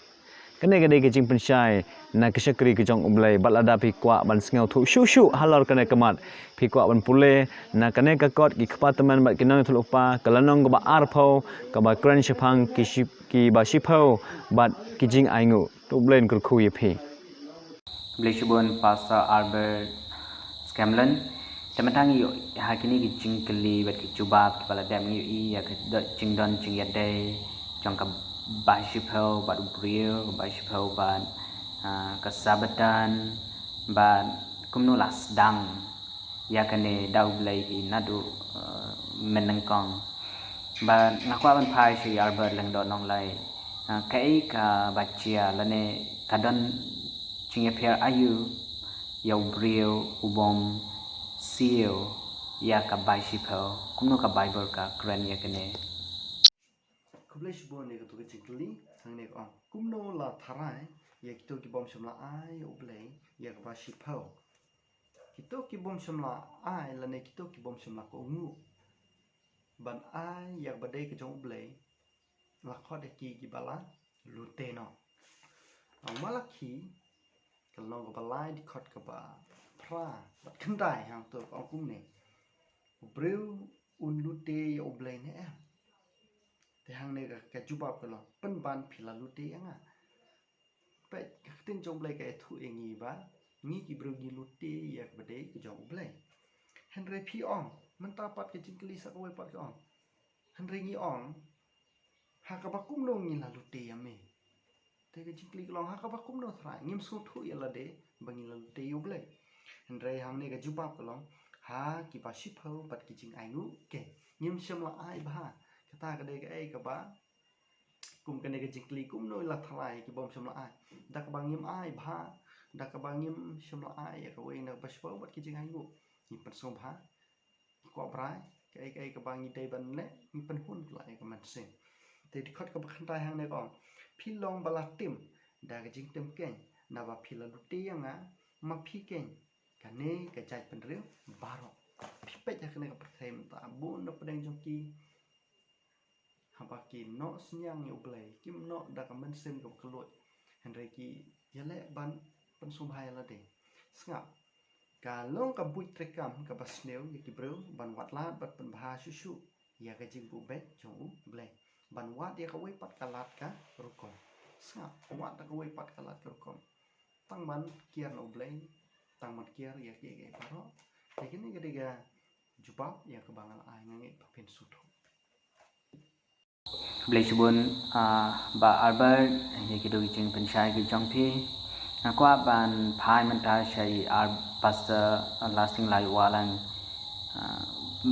Kane ka dei ka jingpynshai na ka shakri ka jong U Blei. Bad lada phi kwah ban sngewthuh shuh shuh halor kane ka mat, phi kwah ban pule na kane ka kot Ki Kpa Tymmen bad Ki Nongïathuhlypa, ka lynnong kaba arphew, kaba kren shaphang ki shi-, kiba shiphew bad ki jingainguh. To U Blei un kyrkhu ïa phi. Khublei shibun Pastor Albert Scanlon. Te mynta ngi ïoh ha kine ki jingkylli bad ki jubab kiba la dep, ngi ïohi ïa ka do-, jingdon jingïadei jong ka bashiphew bad u briew, ka bashiphew bad, ah, ka Sabaton, bad kumno la sdang ïa kane da U Blei hi naduh, eh, mynnyngkong. Bad nga kwah ban phai sha i Albert Lyngdoh Nonglait. Eh, kaei kaba jia lane ka don jingïapher aïu ïa u briew u bym siew ïa ka bashiphew? Kumno ka Baibl ka kren ïa kane? Khublei shibun ïa kato ka jingkylli, hangne ka ong, kumno la tharai ïa kito ki bym shym la ai ïa U Blei ïa ka bashiphew? Kito ki bym shym la ai lane kito ki bym shym la kohnguh ban ai ïa kaba dei ka jong U Blei, la khot ïa ki kiba la lute noh. Ha u Malakhi ka lynnong kaba lai, dkhot kaba phra bad khyndai hangto ka ong kumne: U briew un lute ïa U Blei ne em? Te hangne ka, ka jubab ka long: Pynban phi la lute ïa nga. Peit, ka ktien jong U Blei ka ïathuh ïa ngi ba ngi ki briew ngi lute ïa kaba dei ka jong U Blei. Hynrei phi ong, mynta pat ka jingkylli sa kawei pat ka ong: Hynrei ngi ong, ha kaba kumno ngi la lute ïa me? Te ka jingkylli ka long, ha kaba kumno trai? Ngim sngewthuh ïa lade ba ngi la lute ïa U Blei. Hynrei hangne ka jubab ka long: Ha kiba shiphew bad ki jingainguh keiñ. Ngim shym la ai bha. Kata ka dei kaei kaba, kum kane ka jingkylli, kumno la tharai ki bym shym la ai? Da kaba ngim ai bha, da kaba ngim shym la ai ïa kawei na kaba shiphew bad ki jingainguh. Ngi pynsngewbha, ngi kwah brai, kaei kaei kaba ngi dei ban leh ngi pynhun kylla ïa ka mynsiem. Te dkhot kaba khyndai hangne ka ong: Phi long ba la tim da ka jingtim keiñ, naba phi la lute ïa nga, ma phi keiñ kane ka jaitbynriew baroh. Phi peit ha kane ka pyrthei mynta, bun na pdeng jong ki haba ki noh synñiang ïa U Blei, kim noh da ka mynsiem kaba kylluid, hynrei ki ïaleh ban pynsngewbha ïa lade. Sngap, ka long ka buit treikam kaba sniew ïa ki briew ban wad lad bad pynbha shuh shuh ïa ka jingbuh beit jong U Blei, ban wad ïa kawei pat ka lad ka rukom. Sngap, wad da kawei pat ka lad ka rukom. Tang ban kiar na U Blei, tang ban kiar ïa kiei kiei baroh. Te kine ki dei ka jubab ïa kaba nga la ai, nga ngeit ba phin sngewthuh. Khublei shibun, ah, Bah Albert, ïa kito ki jingpynshai ki jong phi. Nga kwah ban phai mynta sha i Ar-, Pastor, ah, Lasting Lai Walang. Ah,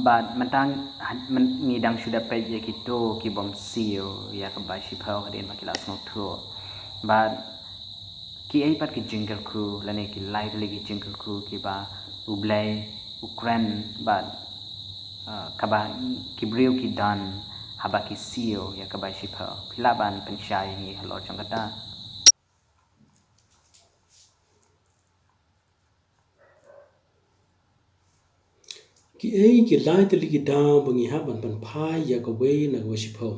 bad mynta, ha-, myn-, ngi dang shu da peit ïa kito ki bym siew ïa kaba shiphew hadien ba ki la sngewthuh. Bad kiei pat ki jingkyrkhu lane ki lai tylli ki jingkyrkhu kiba U Blei u kren bad, ah, kaba ki briew ki don haba ki siew ïa kaba shiphew? Phi lah ban pynshai ïa ngi halor jong kata? Kiei ki lai tylli ki daw ba ngi hap ban pynphai ïa kawei na kaba shiphew?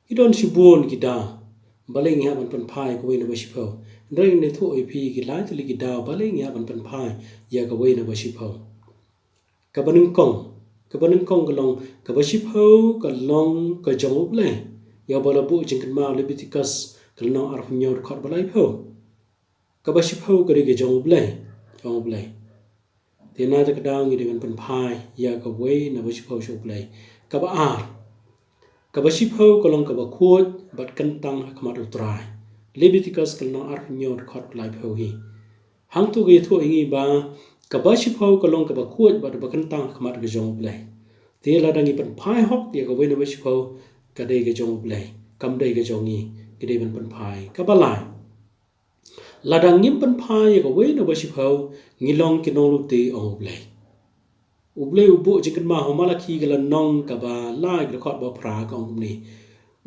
Ki don shibun ki daw balei ngi hap ban pynphai ïa kawei na kaba shiphew. Hynrei ngan ïathuh ïa phi ki lai tylli ki daw balei ngi hap ban pynphai ïa kawei na kaba shiphew. Kaba nyngkong, kaba nyngkong ka long, kaba shiphew ka long ka jong U Blei, ïa ba la buh jingkynmaw Leviticus ka lynnong arphew hynñiew dkhot ba laiphew. Kaba shiphew ka dei ka jong U Blei, jong U Blei. Te na kata ka daw ngi dei ban pynphai ïa kawei na kaba shiphew sha U Blei. Kaba ar, kaba shiphew ka long kaba khuid bad kyntang ha khmat U Trai. Leviticus ka lynnong arphew hynñiew dkhot ba laiphew hi. Hangto ka ïathuh ïa ngi ba kaba shiphew ka long kaba khuid bad ba kyntang ha khmat ka jong U Blei. Te lada ngi pynphai hok ïa kawei na kaba shiphew, ka dei ka jong U Blei, kam dei ka jong ngi, ngi dei ban pynphai. Kaba lai, lada ngim pynphai ïa kawei na kaba shiphew, ngi long ki nonglute, ong U Blei. U Blei u buh jingkynmaw ha u Malakhi ka lynnong kaba lai ka dkhot ba phra ka ong kumne: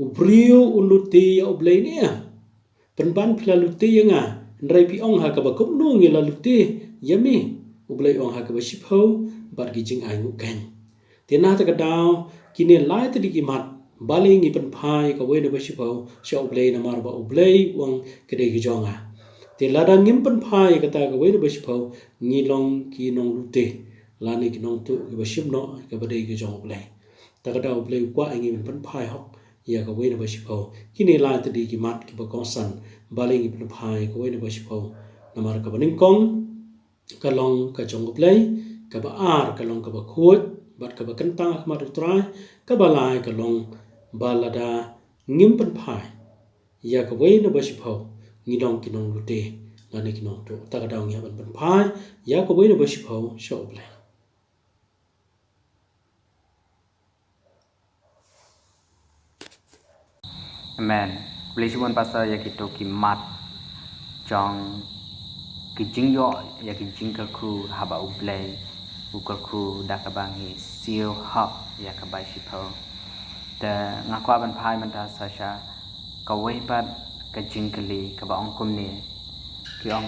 U briew un lute ïa U Blei ne em? Pynban phi la lute ïa nga, hynrei phi ong ha kaba kumno ngi la lute ïa me? U Blei u ong ha kaba shiphew bad ki jingainguh keiñ. Te na kata ka daw kine lai tylli ki mat, balei ngi pynphai ïa kawei na kaba shiphew sha U Blei, namar ba U Blei u ong ka dei ka jong nga. Te lada ngim pynphai ïa kata kawei na kaba shiphew, ngi long ki nonglute lane ki nongtuh kiba shim noh ïa kaba dei ka jong U Blei. Kata ka daw U Blei u kwah ïa ngi ban pynphai hok ïa kawei na kaba shiphew. Kine lai tylli ki mat kiba kongsan balei ngi pynphai ïa kawei na kaba shiphew. Namar kaba nyngkong ka long ka jong U Blei, kaba ar ka long kaba khuid bad kaba kyntang ha khmat U Trai, kaba lai ka long ba lada ngim pynphai ïa kawei na kaba shiphew, ngi long ki nonglute lane ki nongtuh. Kata ka daw ngi hap ban pynphai ïa kawei na kaba shiphew sha U Blei. Amen. Khublei shibun Pastor ïa kito ki mat jong ki jingïoh ïa ki jingkyrkhu haba U Blei u kyrkhu da kaba ngi siew hok ïa kaba shiphew. Te nga kwah ban phai mynta sa sha kawei pat ka jingkylli kaba ong kumne. Ki ong,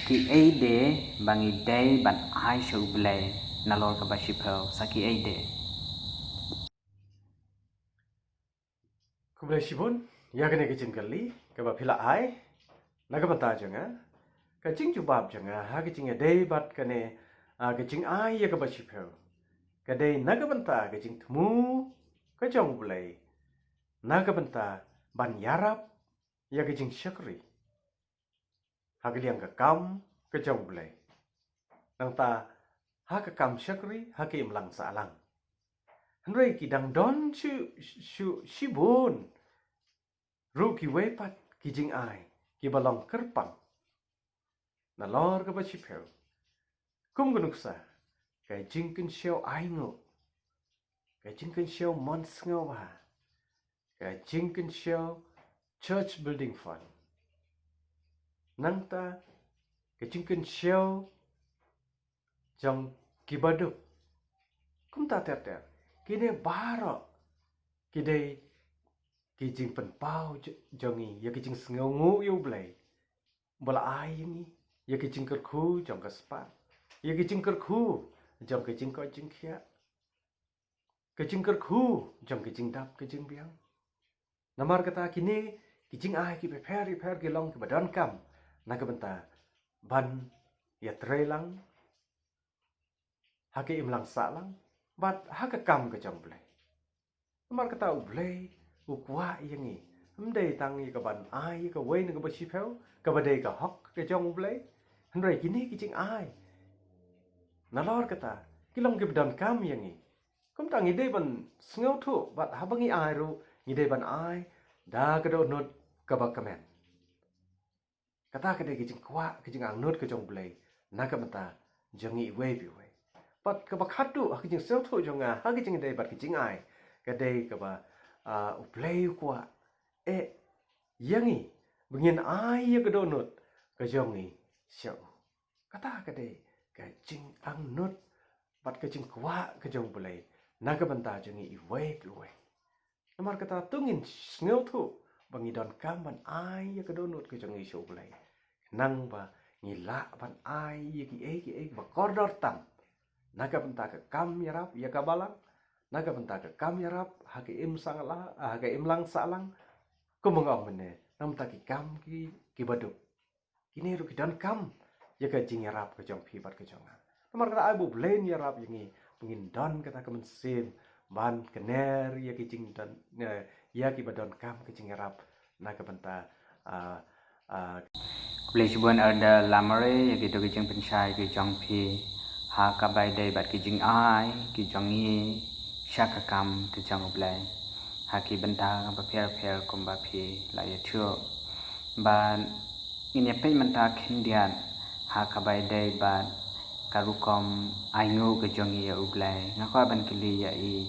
Ki ei de ba ngi dei ban ai sha U Blei nalor kaba shiphew, sa ki ei de. Khublei shibun ïa kane ka jingkylli kaba phi la ai na ka bynta jong nga. Ka jingjubab jong nga ha ka jingïadei bad kane, ah, ka jingai ïa kaba shiphew ka dei na ka bynta ka jingthmu ka jong U Blei na ka bynta ban ïarap ïa ka jingshakri ha ka liang ka kam ka jong U Blei. Nangta ha ka kam shakri ha ka imlang sahlang. Hynrei ki dang don shu, shu, shibun ruh kiwei pat ki jingai kiba long kyrpang nalor kaba shiphew. Kum ka nuksa, ka jingkynshew ainguh, ka jingkynshew mon sngewbha, ka jingkynshew church building fund. Nangta ka jingkynshew jong ki baduk. Kumta ter ter. Kine baroh ki dei ki jingpynpaw j-, jong ngi ïa ki jingsngewnguh ïa U Blei ba la ai ïa ngi ïa ki jingkyrkhu jong ka spah, ïa ki jingkyrkhu jong ka jingkoit jingkhiah, ka jingkyrkhu jong ka jingdap ka jingbiang. Namar kata kine ki jingai kiba pher pher ki long kiba donkam na ka bynta ban ïatreilang ha ka imlang sahlang bad ha ka kam ka jong U Blei. Namar kata U Blei u kwah ïa ngi, ym dei tang ïa ka ban ai ïa kawei na kaba shiphew kaba dei ka hok ka jong U Blei, hynrei kine ki jingai nalor kata ki long kiba donkam ïa ngi. Kumta ngi dei ban sngewthuh bad haba ngi ai ruh ngi dei ban ai da ka dohnud kaba kmen. Kata ka dei ka jingkwah ka jingangnud ka jong U Blei na ka bynta jong ngi iwei pa iwei. Bad kaba khatduh ha ka jingsngewthuh jong nga ha ka jingdei bad ka jingai ka dei kaba, ah, U Blei u kwah eh ïa ngi ba ngin ai ïa ka dohnud ka jong ngi sha u. Kata ka dei ka jingangnud bad ka jingkwah ka jong U Blei na ka bynta jong ngi iwei pa iwei. Namar kata to ngin sngewthuh ba ngi donkam ban ai ïa ka dohnud ka jong ngi sha U Blei, khnang ba ngi lah ban ai ïa kiei kiei ba kordor tam na ka bynta ka kam ïarap ïa ka balang, na ka bynta ka kam ïarap ha ka imlang sahlang, ha ka imlang sahlang, kumba nga ong mynne, na ka bynta ki kam ki, ki baduk. Kine ruh ki donkam ïa ka jingïarap ka jong phi bad ka jong nga. Namar kata ai ba U Blei un ïarap ïa ngi ba ngin don kata ka mynsiem ban kner ïa ki jingdon, eh, ïa kiba donkam ka jingïarap na ka bynta, ah, ah, Khublei shibun Elder Lamare ïa kito ki jingpynshai ki jong phi ha kaba ïadei bad ki jingai ki jong ngi sha ka kam ka jong U Blei ha ki bynta bapher bapher kumba phi la ïathuh. Bad ngin ïa peit mynta khyndiat ha kaba ïadei bad ka rukom ainguh ka jong ngi ïa U Blei. Nga kwah ban kylli ïa i,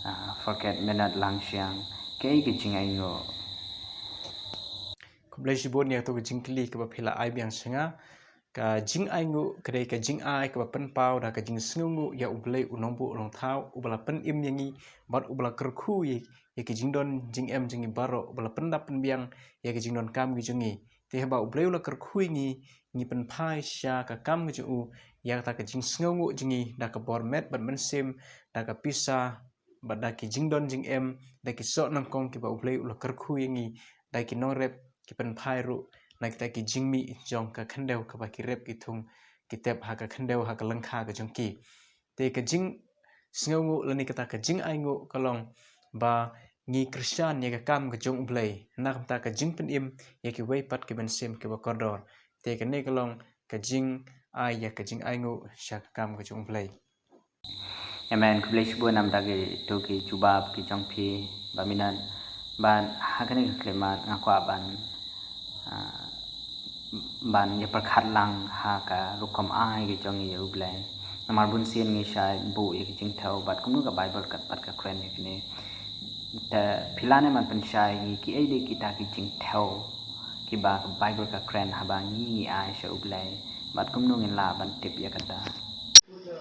ah, Forget Minot Langshiang, kaei ka jingainguh? Khublei shibun ïa kato ka jingkylli kaba phi la ai biang sha nga. Ka jingainguh ka dei ka jingai kaba pynpaw da ka jingsngewnguh ïa U Blei u nongbuh u nongthaw uba la pynim ïa ngi bad uba la kyrkhu ïa, ïa ki jingdon jingem jong ngi baroh, uba la pyndap pynbiang ïa ki jingdonkam ki jong ngi. Te haba U Blei u la kyrkhu ïa ngi, ngi pynphai sha ka kam ka jong u ïa kata ka jingsngewnguh jong ngi da ka bor met bad mynsiem, da ka pisa, bad da ki jingdon jingem, da ki soh nyngkong kiba U Blei u la kyrkhu ïa ngi, da ki nongrep ki pynphai ruh na kita ki jingmih jong ka khyndew kaba ki rep ki thung ki tep ha ka khyndew ha ka lyngkha ka jong ki. Te ka jingsngewnguh lane kata ka jingainguh ka long ba ngi kyrshan ïa ka kam ka jong U Blei na ka bynta ka jingpynim ïa kiwei pat ki mynsiem kiba kordor. Te kane ka long ka jingai ïa ka jingainguh sha ka kam ka jong U Blei. Amen. Khublei shibun namar kito ki jubab ki jong phi Bah Minot. Bad ha kane ka khyllipmat nga kwah ban, ah, ban ïa pyrkhat lang ha ka rukom ai ka jong ngi ïa U Blei. Namar bun sien ngi shait buh ïa ki jingthew bad kumno ka Baibl kat pat ka kren ïa kine. Te phi lah ne ban pynshai ngi kiei de kita ki jingthew kiba ka Baibl ka kren haba ngi, ngi ai sha U Blei bad kumno ngin lah ban tip ïa kata.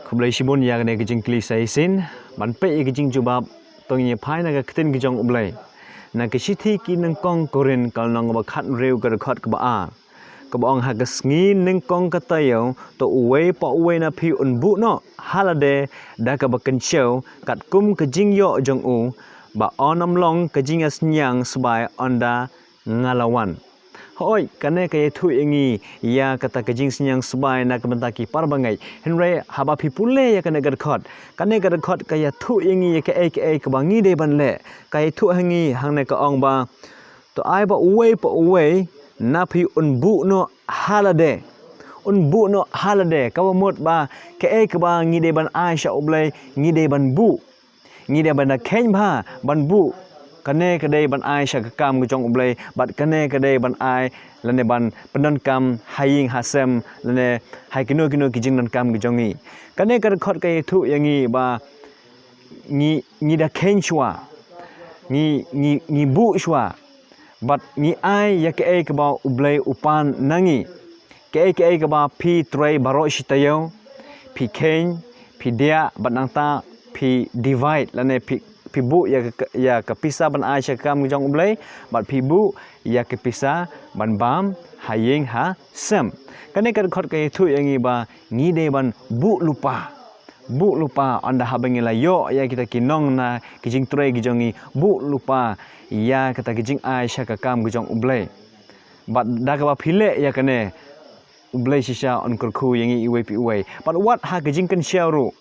Khublei shibun ïa kane ka jingkylli sa shisien, ban peit ïa ka jingjubab to ngin ïa phai na ka ktien ka jong U Blei. Na ka shithi ki nyngkong Korinth ka lynnong kaba khathynriew ka dkhot kaba ar. Kaba ong ha ka sngi nyngkong ka taïew, to uwei pa uwei na phi un buh noh ha lade da kaba kynshew, katkum ka jingïoh jong u, ba un ym long ka jingïasynñiang sbai ynda nga la wan. Hooid, kane ka ïathuh ïa ngi ïa kata ka jingsynñiang sbai na ka bynta ki para bangeit. Hynrei haba phi pule ïa kane ka dkhot, kane ka dkhot ka ïathuh ïa ngi ïa kaei kaei kaba ngi dei ban leh. Ka ïathuh ha ngi hangne, ka ong ba, to ai ba uwei pa uwei na phi un buh noh ha lade. Un buh noh ha lade, kaba mut ba kaei kaba ngi dei ban ai sha U Blei, ngi dei ban buh. Ngi dei ban da kheiñ bha ban buh. Kane ka dei ban ai sha ka kam ka jong U Blei, bad kane ka dei ban ai lane ban pyndonkam ha ïing ha sem, lane ha kino kino ki jingdonkam ki jong ngi. Kane ka dkhot ka ïathuh ïa ngi ba ngi, ngi da kheiñ shuwa, ngi, ngi, ngi buh shuwa, bad ngi ai ïa kaei kaba U Blei u pan na ngi. Kaei kaei kaba phi trei baroh shi taïew, phi kheiñ, phi diah, bad nangta phi divide, lane phi, phi buh ïa ka, ïa ka pisa ban ai sha ka kam ka jong U Blei, bad phi buh ïa ka pisa ban bam ha ïing ha sem. Kane ka dkhot ka ïathuh ïa ngi ba ngi dei ban buh lypa. Buh lypa ynda haba ngi la ïoh ïa kita ki nong na ki jingtrei ki jong ngi, buh lypa ïa kata ki jingai sha ka kam ka jong U Blei. Bad da kaba phi leh ïa kane, U Blei shisha un kyrkhu ïa ngi iwei pa iwei. Bad wat ha ka jingkynshew ruh,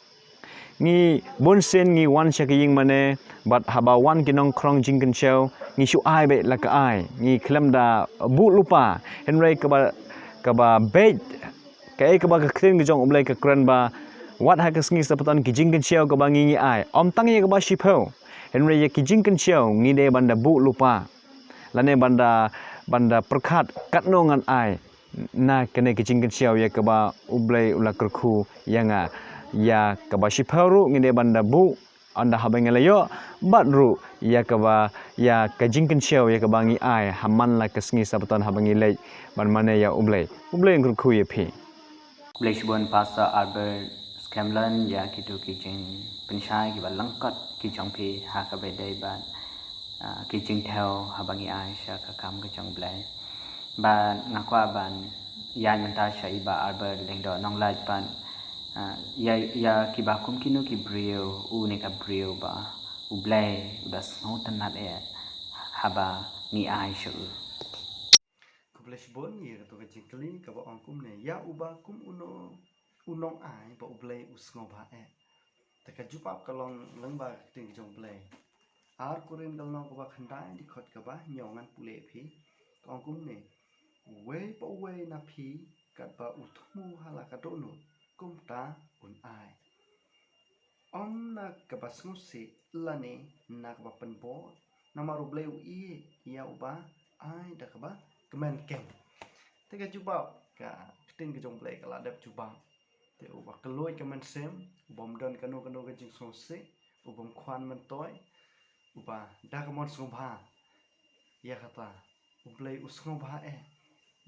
ngi bun sien ngi wan sha ka ïing mane, bad haba wan ki nongkhrong jingkynshew, ngi shu ai beit la ka ai, ngi khlem da buh lypa. Hynrei kaba, kaba beit, kaei kaba ka ktien ka jong U Blei ka kren ba, wat ha ka sngi Sabbaton ki jingkynshew kaba ngi, ngi ai, ym tang ïa kaba shiphew, hynrei ïa ki jingkynshew ngi dei ban da buh lypa, lane ban da, ban da pyrkhat katno ngan ai na kane ka jingkynshew ïa kaba U Blei u la kyrkhu ïa nga. Ïa kaba shiphew ruh ngi dei ban da buh ynda haba ngi la ïoh, bad ruh ïa kaba, ïa ka jingkynshew ïa kaba ngi ai ha man la ka sngi Sabbaton haba ngi leit ban mane ïa U Blei. U Blei un kyrkhu ïa phi. Khublei shibun Pastor Albert Scanlon ïa kito ki jingpynshai kiba lyngkot ki jong phi ha kaba ïadei bad, ah, ki jingthew haba ngi ai sha ka kam ka jong U Blei. Bad nga kwah ban ïaid mynta sha i Bah Albert Lyngdoh Nonglait bad, ah, ïa, ïa kiba kum kino ki briew, une ka briew ba U Blei u da sngewtynnad eh haba ngi ai sha u. Khublei shibun ïa kato ka jingkylli kaba ong kumne, ïa uba kum uno u nongai ba U Blei u sngewbha eh. Te ka jubab ka long lyngba ka ktien ka jong U Blei. Ar Korinth ka lynnong kaba khyndai dkhot kaba hynñiew ngan pule phi. Ka ong kumne, uwei pa uwei na phi katba u thmu ha la ka dohnud, kumta un ai. Ym na kaba sngewsih lane na kaba pynbor, namar U Blei u ïeit ïa uba ai da kaba kmen keiñ. Te ka jubab, ka ktien ka jong U Blei ka la dep jubab. Te uba kylluid ka mynsiem, u bym don kano kano ka jingsngewsih, u bym khwan myntoi, uba da ka mon sngewbha. Ïa kata, U Blei u sngewbha eh.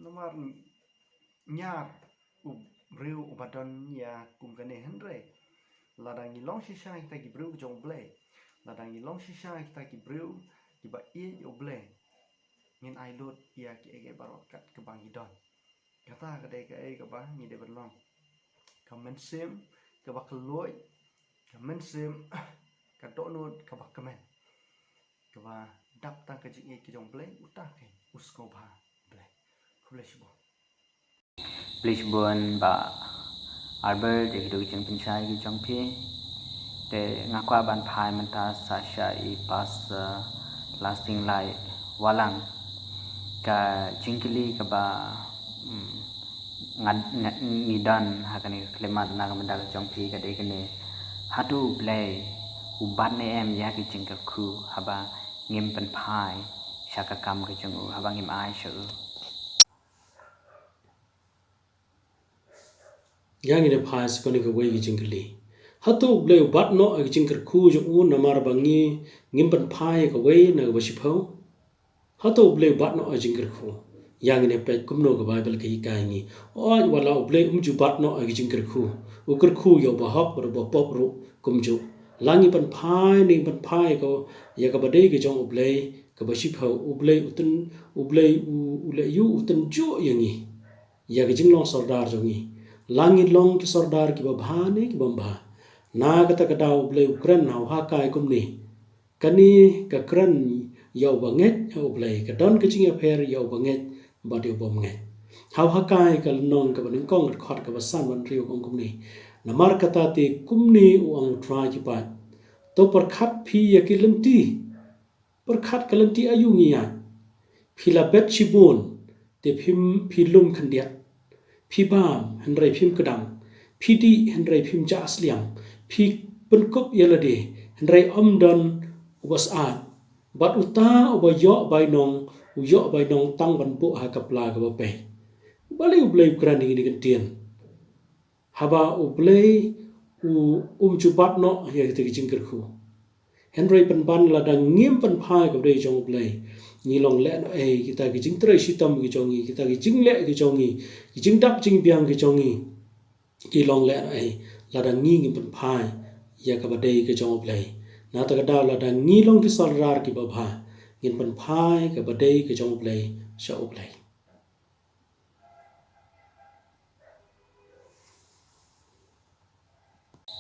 Namar ñiar u briew uba don ïa kum kane, hynrei lada ngi long shisha kita ki briew jong U Blei, lada ngi long shisha kita ki briew kiba ïeit ïa U Blei, ngin ai lut ïa kiei kiei baroh kat kaba ngi don. Kata ka dei kaei kaba ngi dei ban long. Ka mynsiem kaba kylluid, ka mynsiem ka dohnud kaba kmen, kaba dap tang ka jingïeit ka jong U Blei, uta keiñ u sngewbha U Blei. Khublei shibun. Khublei shibun Bah Albert ïa kito ki jingpynshai ki jong phi. Te nga kwah ban phai mynta sa sha i Pastor Lasting Light Walang. Ka jingkylli kaba, mm, nga, nga, ngi don ha kane ka khyllipmat na ka bynta ka jong phi ka dei kane. Hato U Blei u bat ne em ïa ki jingkyrkhu haba ngim pynphai sha ka kam ka jong u, haba ngim ai sha u? Ïa ngin ïa phai sa kane kawei ka jingkylli. Hato U Blei u bat noh ïa ka jingkyrkhu jong u namar ba ngi ngim pynphai ïa kawei na kaba shiphew? Hato U Blei u bat noh ïa ka jingkyrkhu? Ïa ngin ïa peit kumno ka Baibl ka hikai ngi. Hooid, wat la U Blei um ju bat noh ïa ka jingkyrkhu. U kyrkhu ïa uba hok bad uba pop ruh kumjuh. La ngi pynphai ne ngim pynphai ïa ka, ïa kaba dei ka jong U Blei, kaba shiphew, U Blei u tyn, U Blei u, u leh ïa u tynjuh ïa ngi. ïa ka jinglong sordar jong ngi. La ngi long ki sordar kiba bha ne kiba ym bha, na kata ka daw U Blei u kren, ha u hakai kumne: Kane ka kren ïa uba ngeit ha U Blei, ka don ka jingïapher ïa uba ngeit bad ïa uba ym ngeit. Ha u hakai ka lynnong kaba nyngkong, ka dkhot kaba san bad hynriew ka ong kumne: Namar kata te kumne u ong U Trai ki paid: To pyrkhat phi ïa ki lynti. Pyrkhat ka lynti aïu ngi ïaid. Phi la bet shibun, te phim, phi lum khyndiat. Phi bam, hynrei phim kdang. Phi dih, hynrei phim jah sliang. Phi pynkup ïa lade, hynrei ym don uba syaid. Bad uta uba ïoh bainong, u ïoh bainong tang ban buh ha ka pla kaba pei. Balei U Blei u kren ïa kine ki ktien? Haba U Blei u um ju bat noh ïa kita ki jingkyrkhu. Hynrei pynban lada ngim pynphai ka ba dei jong U Blei, ngi long lehnohei, kita ki jingtrei shitom ki jong ngi, kita ki jingleh ki jong ngi, ki jingdap jingbiang ki jong ngi, ki long lehnohei lada ngi ngim pynphai ïa ka ba dei ka jong U Blei. Na kata ka daw lada ngi long ki sordar kiba bha, ngin pynphai ka ba dei ka jong U Blei sha U Blei.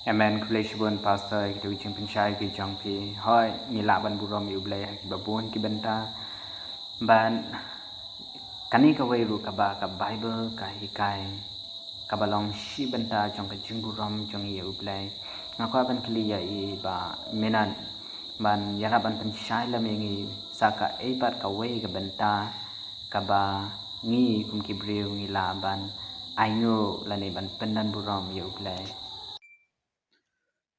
Amen. Khublei shibun Pastor, ïa kito ki jingpynshai ki jong phi. Hooid, ngi lah ban burom ïa U Blei ha kiba bun ki bynta. Ban, kane kawei ruh kaba ka Bible ka hikai, kaba long shi bynta jong ka jingburom jong ngi ïa U Blei. Nga kwah ban kylli ïa i Bah Minot ban ïarap ban pynshai lem ïa ngi sa kaei pat kawei ka bynta kaba ngi kum ki briew ngi lah ban ainguh lane ban pyndonburom ïa U Blei.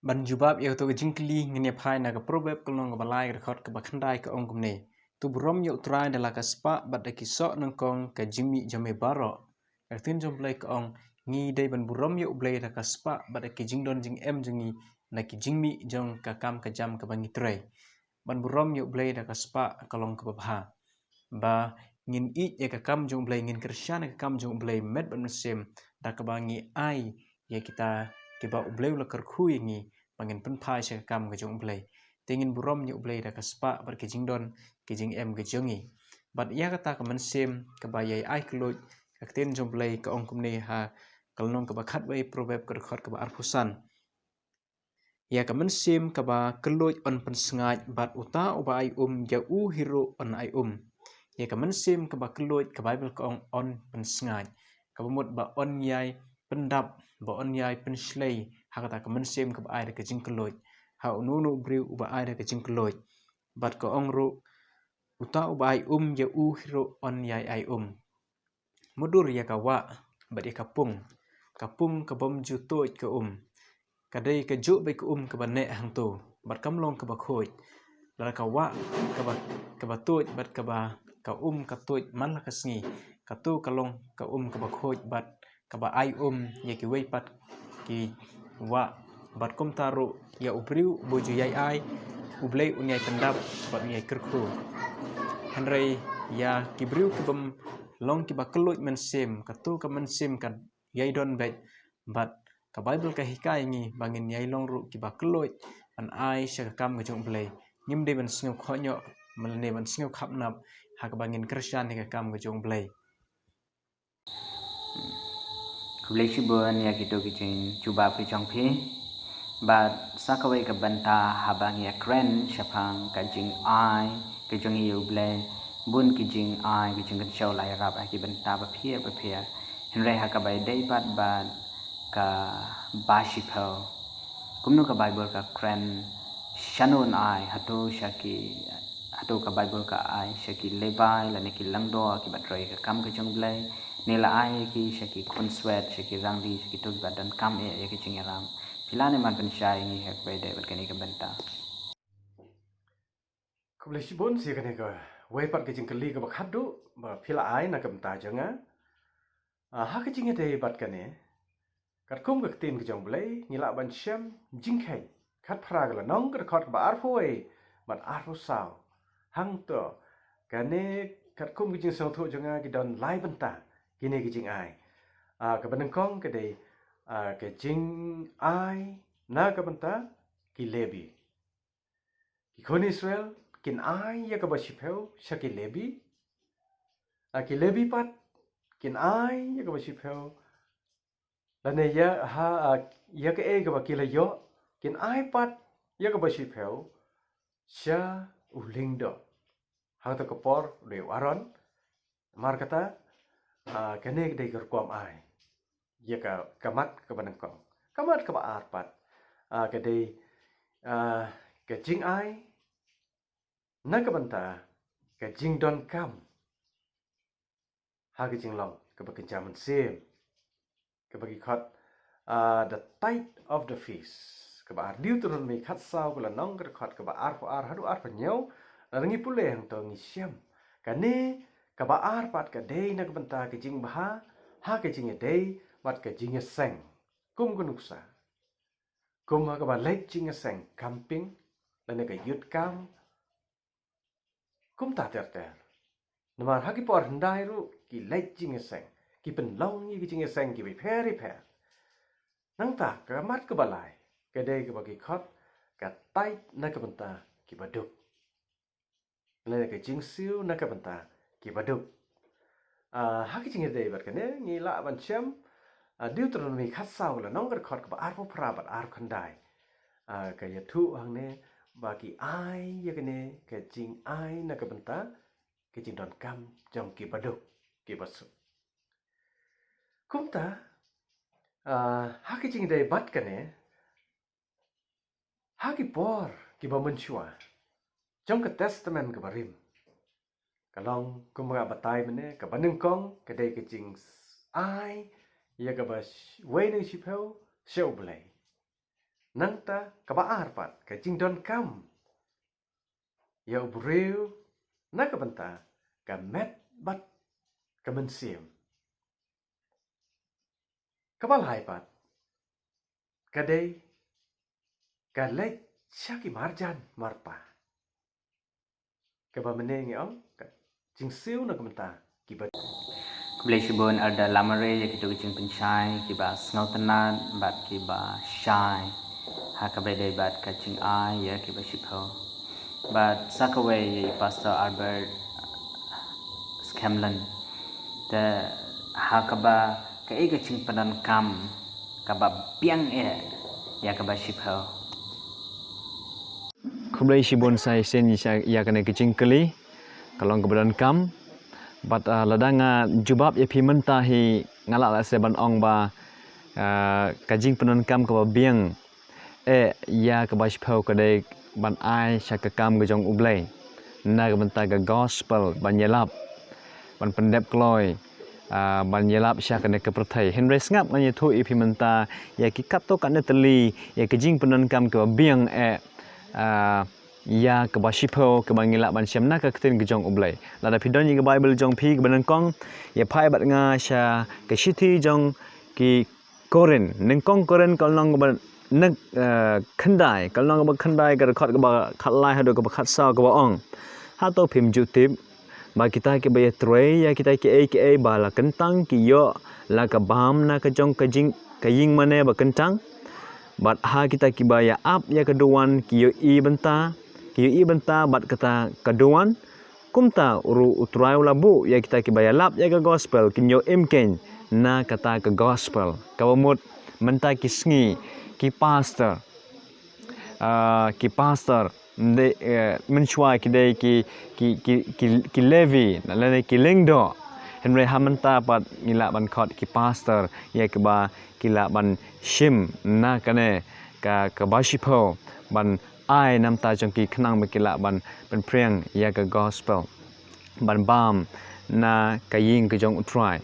Ban jubab ïa kato ka jingkylli, ngin ïa phai na ka Proverb ka lynnong kaba lai, ka dkhot kaba khyndai, ka ong kumne: To burom ïa U Trai da la ka spah bad da ki soh nyngkong ka jingmih jong me baroh. Ka ktien jong U Blei ka ong, ngi dei ban burom ïa U Blei da ka spah bad da ki jingdon jingem jong ngi, da ki jingmih jong ka kam ka jam kaba ngi trei. Ban burom ïa U Blei da ka spah ka long kaba bha. Ba ngin ïeit ïa ka kam jong U Blei, ngin kyrshan ïa ka kam jong U Blei met bad mynsiem, da kaba ngi ai ïa kita kiba U Blei u la kyrkhu ïa ngi, ba ngin pynphai sha ka kam ka jong U Blei. Te ngin burom ïa U Blei da ka spah bad ki jingdon ki jingem ki jong ngi. Bad ïa kata ka mynsiem kaba ïai ai kylluid, ka ktien jong U Blei ka ong kumne ha ka lynnong kaba khatwei Proverb, ka dkhot kaba arphew san: Ïa ka mynsiem kaba kylluid yn pynsngaid, bad uta uba ai um ïa u hi ruh yn ai um. Ïa ka mynsiem kaba kylluid, ka Bible ka ong, yn pynsngaid, kaba mut ba yn ïai pyndap, ba yn ïai pynshlei ha kata ka mynsiem kaba ai da ka jingkylluid ha uno uno u briew uba ai da ka jingkylluid. Bad ka ong ruh, uta uba ai um ïa u hi ruh yn ïai ai um. Mutdur ïa ka wah bad ïa ka pung. Ka pung ka bym ju tuid ka um, ka dei kajuh beit ka um kaba neh hangto, bad kam long kaba khuid. Lada ka wah kaba, kaba tuid bad kaba, ka um ka tuid man la ka sngi, kato ka long ka um kaba khuid bad kaba ai um ïa kiwei pat ki wah. Bad kumta ruh ïa u briew uba ju ïai ai, U Blei un ïai pyndap bad un ïai kyrkhu. Hynrei ïa ki briew ki bym long kiba kylluid mynsiem, kato ka mynsiem ka ïai don beit. Bad ka Bible ka hikai ngi ba ngin ïai long ruh kiba kylluid ban ai sha ka kam ka jong U Blei. Ngim dei ban sngew khohñioh lane ban sngew khapnap ha kaba ngin kyrshan ïa ka kam ka jong U Blei. Khublei shibun ïa kito ki jingjubab ki jong phi. Bad sa kawei ka bynta haba ngi ïa kren shaphang ka jingai ka jong ngi ïa U Blei, bun ki jingai ki jingkynshew la ïarap ha ki bynta bapher bapher. Hynrei ha kaba ïadei pat bad kaba shiphew, kumno ka Bible ka kren, shano yn ai, hato sha ki, hato ka Bible ka ai sha ki Levi lane ki lyngdoh kiba trei ka kam ka jong U Blei, ne la ai ki sha ki khunswet, sha ki rangli, sha kito kiba donkam eh ïa ki jingïarap? Phi lah ne em ban pynshai ïa ngi ha kaba ïadei bad kane ka bynta? Khublei shibun sha kane kawei pat ka jingkylli kaba khatduh ba phi la ai na ka bynta jong nga. Ah, ha ka jingïadei bad kane, katkum ka ktien ka jong U Blei ngi lah ban shem Jingkheiñ khatphra ka lynnong, ka dkhot kaba arphew wei bad arphew saw. Hangto, kane katkum ka jingsngewthuh jong nga ki don lai bynta kine ki jingai. Ah, kaba nyngkong ka dei, ah, ka jingai na ka bynta ki Levi. Ki khun Israel kin ai ïa kaba shiphew sha ki Levi. Ah, ki Levi pat kin ai ïa kaba shiphew, lane ïa ha, ah, ïa kaei kaba ki la ïoh, kin ai pat ïa kaba shiphew sha u lyngdoh. Hangta ka por u dei u Aaron. Namar kata, ah, kane ka dei ka rukom ai ïa ka, ka mat kaba nyngkong. Ka mat kaba ar pat, ah, ka dei, ah, ka jingai na ka bynta ka jingdonkam ha ka jinglong kaba kynja mynsiem, kaba ki khot, ah, the tithe of the feast. Kaba ar Deuteronomi khatsaw, ka lynnong ka dkhot kaba arphew ar haduh arphew hynñiew. Lada ngi pule hangto ngi shem, kane kaba ar pat ka dei na ka bynta ka jingbha ha ka jingïadei bad ka jingïaseng. Kum ka nuksa, kum ha kaba leit jingïaseng, camping, lane ka youth camp, kumta ter ter. Namar ha ki por hyndai ruh ki leit jingïaseng, ki pynlong ïa ki jingïaseng kiba pher pher. Nangta ka mat kaba lai ka dei kaba ki khot ka tithe na ka bynta kiba duk, lane ka jingsiew na ka bynta kiba duk. Ah, ha ka jingïadei bad kane ngi lah ban shem, ah, Deuteronomi khatsaw, ka lynnong ka dkhot kaba arphew phra bad arphew khyndai. Ah, ka ïathuh hangne ba ki ai ïa kane ka jingai na ka bynta ka jingdonkam jong kiba duk, kiba suk. Kumta, ah, ha ka jingïadei bad kane, ha ki por kiba mynshuwa jong ka Testament kaba rim, ka long kumba nga batai mynne, kaba nyngkong ka dei ka jingai ïa kaba sh-, wei neng shiphew sha U Blei. Nangta kaba ar pat ka jingdonkam ïa u briew na ka bynta ka met bad ka mynsiem. Kaba lai pat ka dei ka leit sha ki marjan marpa, kaba mynne ngi ong ka jingsiew na ka bynta kiba. Khublei shibun Elder Lamare ïa kito ki jingpynshai kiba sngewtynnat bad kiba shai ha kaba dei bad ka jingai ïa kiba shiphew. Bad sa kawei ïa i Pastor Albert Scanlon. Te ha kaba kaei ka jingpyndonkam kaba biang eh ïa kaba shiphew. Khublei shibun sa shisien ïa, ïa kane ka jingkylli, ka long kaba donkam. Bad, ah, lada nga jubab ïa phi mynta hi, nga lah lehse ban ong ba, ah, ka jingpyndonkam kaba biang eh ïa kaba shiphew ka dei ban ai sha ka kam ka jong U Blei na ka bynta ka gospel, ban ïalap, ban pyndep kloi, ah, ban ïalap sha kane ka pyrthei. Hynrei sngap, ngan ïathuh ïa phi mynta ïa ki katto katne tylli ïa ka jingpyndonkam kaba biang eh, ah, ïa kaba shiphew kaba ngi lah ban shem na ka ktien ka jong U Blei. Lada phi don ïa ka Baibl jong phi kaba nyngkong, ïa phai bad nga sha ka shithi jong ki Korinth, nyngkong Korinth ka lynnong kaba nyng-, eh, khyndai, ka lynnong kaba khyndai, ka dkhot kaba khatlai haduh kaba khatsaw, kaba ong: Hato phim ju tip ba kita kiba ïatrei ïa kita kiei kiei ba la kyntang ki ïoh la ka bam na ka jong ka jing, ka ïing mane ba kyntang? Bad ha kita kiba ïa ap ïa ka duwan ki ïohi bynta, ki ïohi bynta bad kata ka duwan. Kumta ruh U Trai u la buh ïa kita kiba ïalap ïa ka gospel kin ïoh im keiñ na kata ka gospel. Kaba mut mynta ki sngi ki pastor, ah, ki pastor, nde, eh, mynshuwa ki dei ki, ki, ki, ki, ki Levi, lane ki lyngdoh. Hynrei ha mynta pat ngi lah ban khot ki pastor ïa kiba ki lah ban shim na kane ka, kaba shiphew ban ai na bynta jong ki khnang ba ki lah ban pynphriang ïa ka gospel, ban bam na ka ïing ka jong U Trai.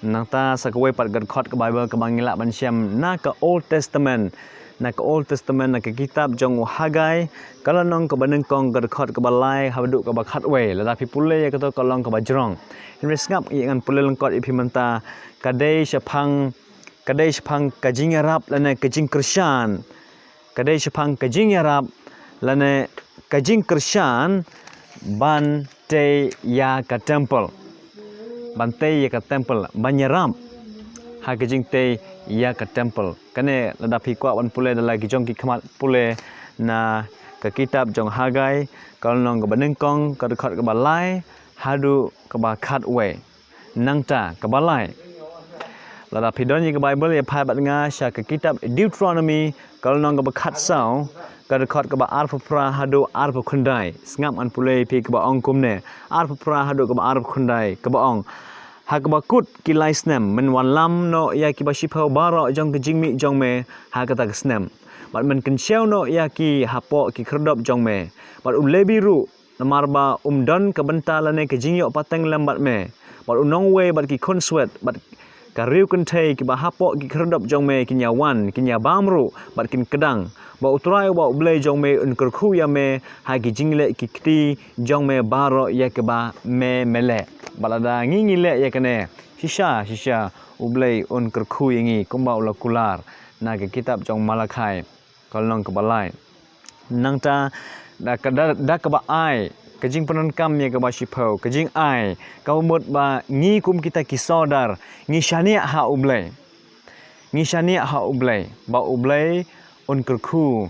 Nangta sa kawei pat ka dkhot ka Baibl kaba ngi lah ban shem na ka Old Testament, na ka Old Testament, na ka kitab jong u Hagai, ka lynnong kaba nyngkong, ka dkhot kaba lai haduh kaba khatwei. Lada phi pule ïa kato ka long kaba jrong. Hynrei sngap, ïa ngan pule lyngkot ïa phi mynta. Ka dei shaphang, ka dei shaphang ka jingïarap lane ka jingkyrshan. Ka dei shaphang ka jingïarap lane ka jingkyrshan ban tei ïa ka temple. Ban tei ïa ka temple, ban ïarap ha ka jingtei ïa ka temple. Kane lada phi kwah ban pule da la ki jong ki khmat, pule na ka kitab jong Hagai, ka lynnong kaba nyngkong, ka dkhot kaba lai haduh kaba khatwei. Nangta kaba lai, lada phi don ïa ka Baibl, ïa phai bad nga sha ka kitab Deuteronomi, ka lynnong kaba khatsaw, ka dkhot kaba arphew phra haduh arphew khyndai. Sngap ngan pule ïa phi kaba ong kumne, arphew phra haduh kaba arphew khyndai, kaba ong: Ha kaba kut ki lai snem men wallam noh ïa kiba shiphew baroh jong ka jingmih jong me ha kata ka snem, bad men kynshew noh ïa ki hapoh ki khyrdop jong me. Bad u Lebi ruh, namar ba um don ka bynta lane ka jingïoh pateng lem bad me, bad u nongwei bad ki khun swet bad ka riew kynthei kiba hapoh ki khyrdop jong me kin ïa wan, kin ïa bam ruh bad kin kdang, ba U Trai uba U Blei jong me un kyrkhu ïa me ha ki jingleh ki kti jong me baroh ïa kaba me me leh. Bad lada ngi ngi leh ïa kane, shisha shisha U Blei un kyrkhu ïa ngi kumba u la kular na ka kitab jong Malakhai, ka lynnong kaba lai. Nangta da ka, da, da kaba ai ka jingpyndonkam ïa kaba shiphew, ka jingai kaba mut ba ngi kum kita ki sordar ngi shaniah ha U Blei. Ngi shaniah ha U Blei ba U Blei un kyrkhu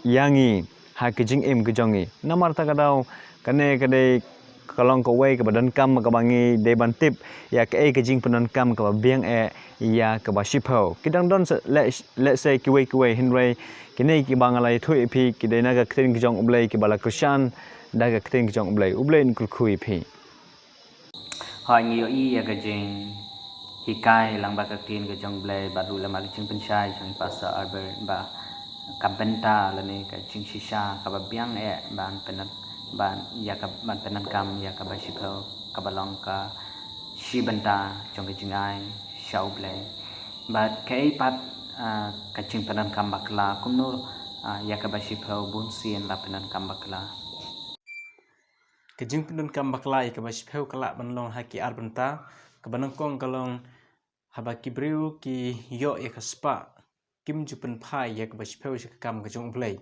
ïa ngi ha ka jingim ka jong ngi. Namar kata ka daw, kane ka dei ka long kawei kaba donkam kaba ngi dei ban tip ïa kaei ka jingpyndonkam kaba biang eh ïa kaba shiphew. Ki dang don sa, leh, leh se kiwei kiwei, hynrei kine kiba nga la ïathuh ïa phi ki dei na ka ktien ka jong U Blei, kiba la kyrshan da ka ktien ka jong U Blei. U Blei un kyrkhu ïa phi. Hooid, ngi ïohi ïa ka jinghikai lang bad ka ktien ka jong U Blei bad ruh lang bad ka jingpynshai jong i Pastor Albert ba ka bynta lane ka jingshisha kaba biang eh ban pyndonkam, ban ïa ka, ban pyndonkam ïa kaba shiphew, kaba long ka shi bynta jong ka jingai sha U Blei. Bad kaei pat, ah, ka jingpyndonkam bakla, kumno, ah, ïa kaba shiphew bunsien la pyndonkam bakla? Ka jingpyndonkam bakla ïa kaba shiphew ka lah ban long ha ki ar bynta. Kaba nyngkong ka long, haba ki briew ki ïoh ïa ka spah, kim ju pynphai ïa kaba shiphew sha ka kam ka jong U Blei.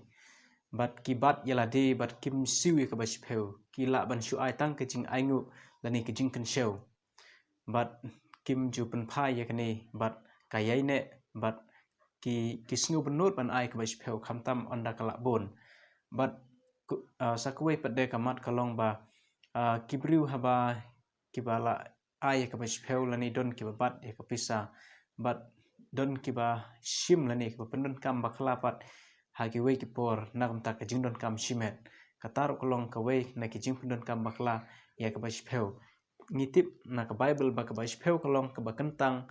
Bad ki bat ïa lade bad kim siew ïa kaba shiphew, ki lah ban shu ai tang ka jingainguh lane ka jingkynshew. Bad kim ju pynphai ïa kane, bad ka ïaineh, bad ki, ki sngew bynnud ban ai kaba shiphew khamtam ynda ka lah bun. Bad ku-, ah, sa kawei pat de ka mat ka long ba, ah, ki briew haba kiba la ai ïa kaba shiphew lane don kiba bat ïa ka pisa, bad don kiba shim lane kiba pyndonkam bakla pat ha kiwei ki por na ka bynta ka jingdonkam shimet. Kata ruh ka long kawei na ki jingpyndonkam bakla ïa kaba shiphew. Ngi tip na ka Baibl ba kaba shiphew ka long kaba kyntang,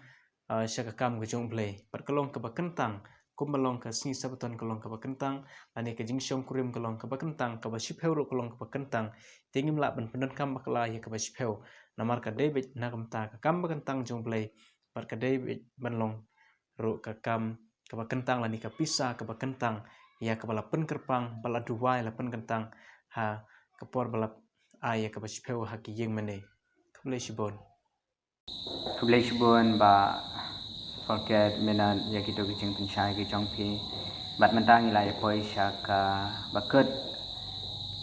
ah, sha ka kam ka jong U Blei. Bad ka long kaba kyntang, kumba long ka sngi Sabbaton ka long kaba kyntang, lane ka jingshongkurim ka long kaba kyntang, kaba shiphew ruh ka long kaba kyntang. Te ngim lah ban pyndonkam bakla ïa kaba shiphew, namar ka dei beit na ka bynta ka kam ba kyntang jong U Blei, bad ka dei beit ban long ruh ka kam kaba kyntang lane ka pisa kaba kyntang ïa kaba la pynkyrpang, ba la duwai, la pynkyntang ha ka por ba la ai ïa kaba shiphew ha ki ïing mane. Khublei shibun. Khublei shibun Bah Folket Menon ïa kito ki jingpynshai ki jong phi. Bad mynta ngi la ïa poi sha kaba kut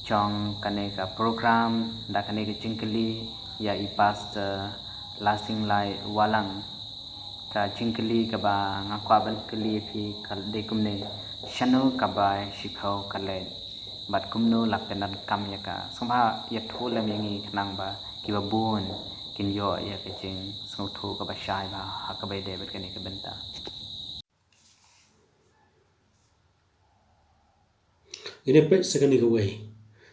jong kane ka program da kane ka jingkylli ïa i Pastor Lasinglaitwalang. Ka jingkylli kaba nga kwah ban kylli ïa phi ka dei kumne: Shano kaba shiphew ka leit? Bad kumno la pyndonkam ïa ka? Sngewbha ïathuh lem ïa ngi khnang ba kiba bun kin ïoh ïa ka jingsngewthuh kaba shai bha ha kaba ïadei bad kane ka bynta. Ngin ïa peit sa kane kawei.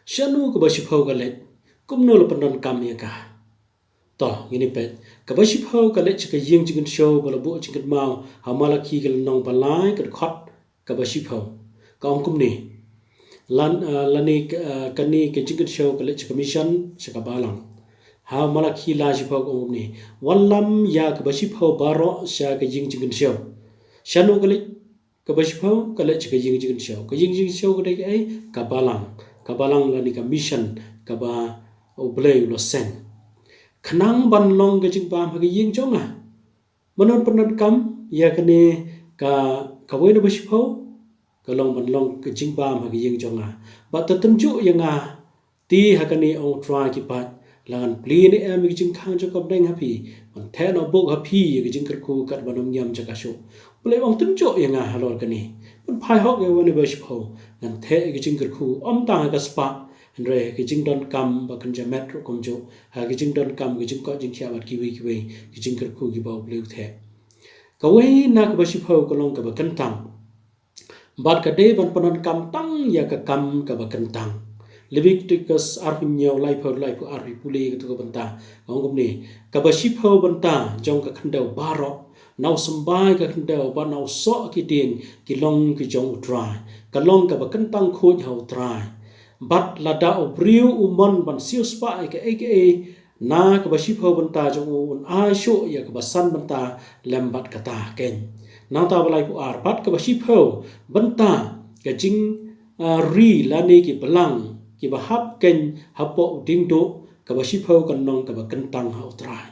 Shano kaba shiphew ka leit? Kumno la pyndonkam ïa ka? To, ngin ïa peit. Kaba shiphew ka leit sha ka ïing jingkynshew ba la buh jingkynmaw ha Malakhi ka lynnong ba lai ka dkhot kaba shiphew. Ka ong kumne. Lan, ah, lane, ah, kane ka jingkynshew ka leit sha ka mission, sha ka balang. Ha Malakhi lai shiphew ka ong kumne: Wallam ïa kaba shiphew baroh sha ka ïing jingkynshew. Shano ka leit kaba shiphew? Ka leit sha ka ïing jingkynshew. Ka ïing jingkynshew ka dei kaei? Ka balang. Ka balang lane ka mission kaba U Blei u la seng. Khnang ban long ka jingbam ha ka ïing jong nga. Mano pyndonkam ïa kane ka, kawei na ba shiphew? Ka long ban long ka jingbam ha ka ïing jong nga. Bad to tynjuh ïa nga te ha kane, ong U Trai ki paid, la ngan plie ne em ïa ka jingkhang jong ka bneng ha phi, ban theh noh buk ha phi ïa ka jingkyrkhu katba nym ñiam jaka shuh. Balei ong tynjuh ïa nga halor kane? Ban phai hok ïa kawei na ba shiphew, ngan theh ïa ka jingkyrkhu, ym tang ha ka spah, Hynrei ha ki jingdonkam ba kynja met ruh kumjuh, ha ki jingdonkam ki jingkoit jingkhiah bad kiwei kiwei ki jingkyrkhu kiba U Blei u theh. Kawei na kaba shiphew ka long kaba kyntang. Bad ka dei ban pyndonkam tang ïa ka kam kaba kyntang. Leviticus arphew hynñiew, laiphew, laiphew ar, pule ïa kato ka bynta. Ka ong kumne, kaba shiphew bynta jong ka khyndew baroh, na u symbai ka khyndew bad na u soh ki dieng, ki long ki jong U Trai. Ka long kaba kyntang khuid ha U Trai. Bad lada u briew u mon ban siewspah ïa kaei kaei na kaba shiphew bynta jong u, un ai shuh ïa kaba san bynta lem bad kata keiñ. Nangta ba laiphew ar, bad kaba shiphew bynta ka jing, ah, ri lane ki blang kiba hap keiñ hapoh u diengduh, kaba shiphew kan long kaba kyntang ha U Trai.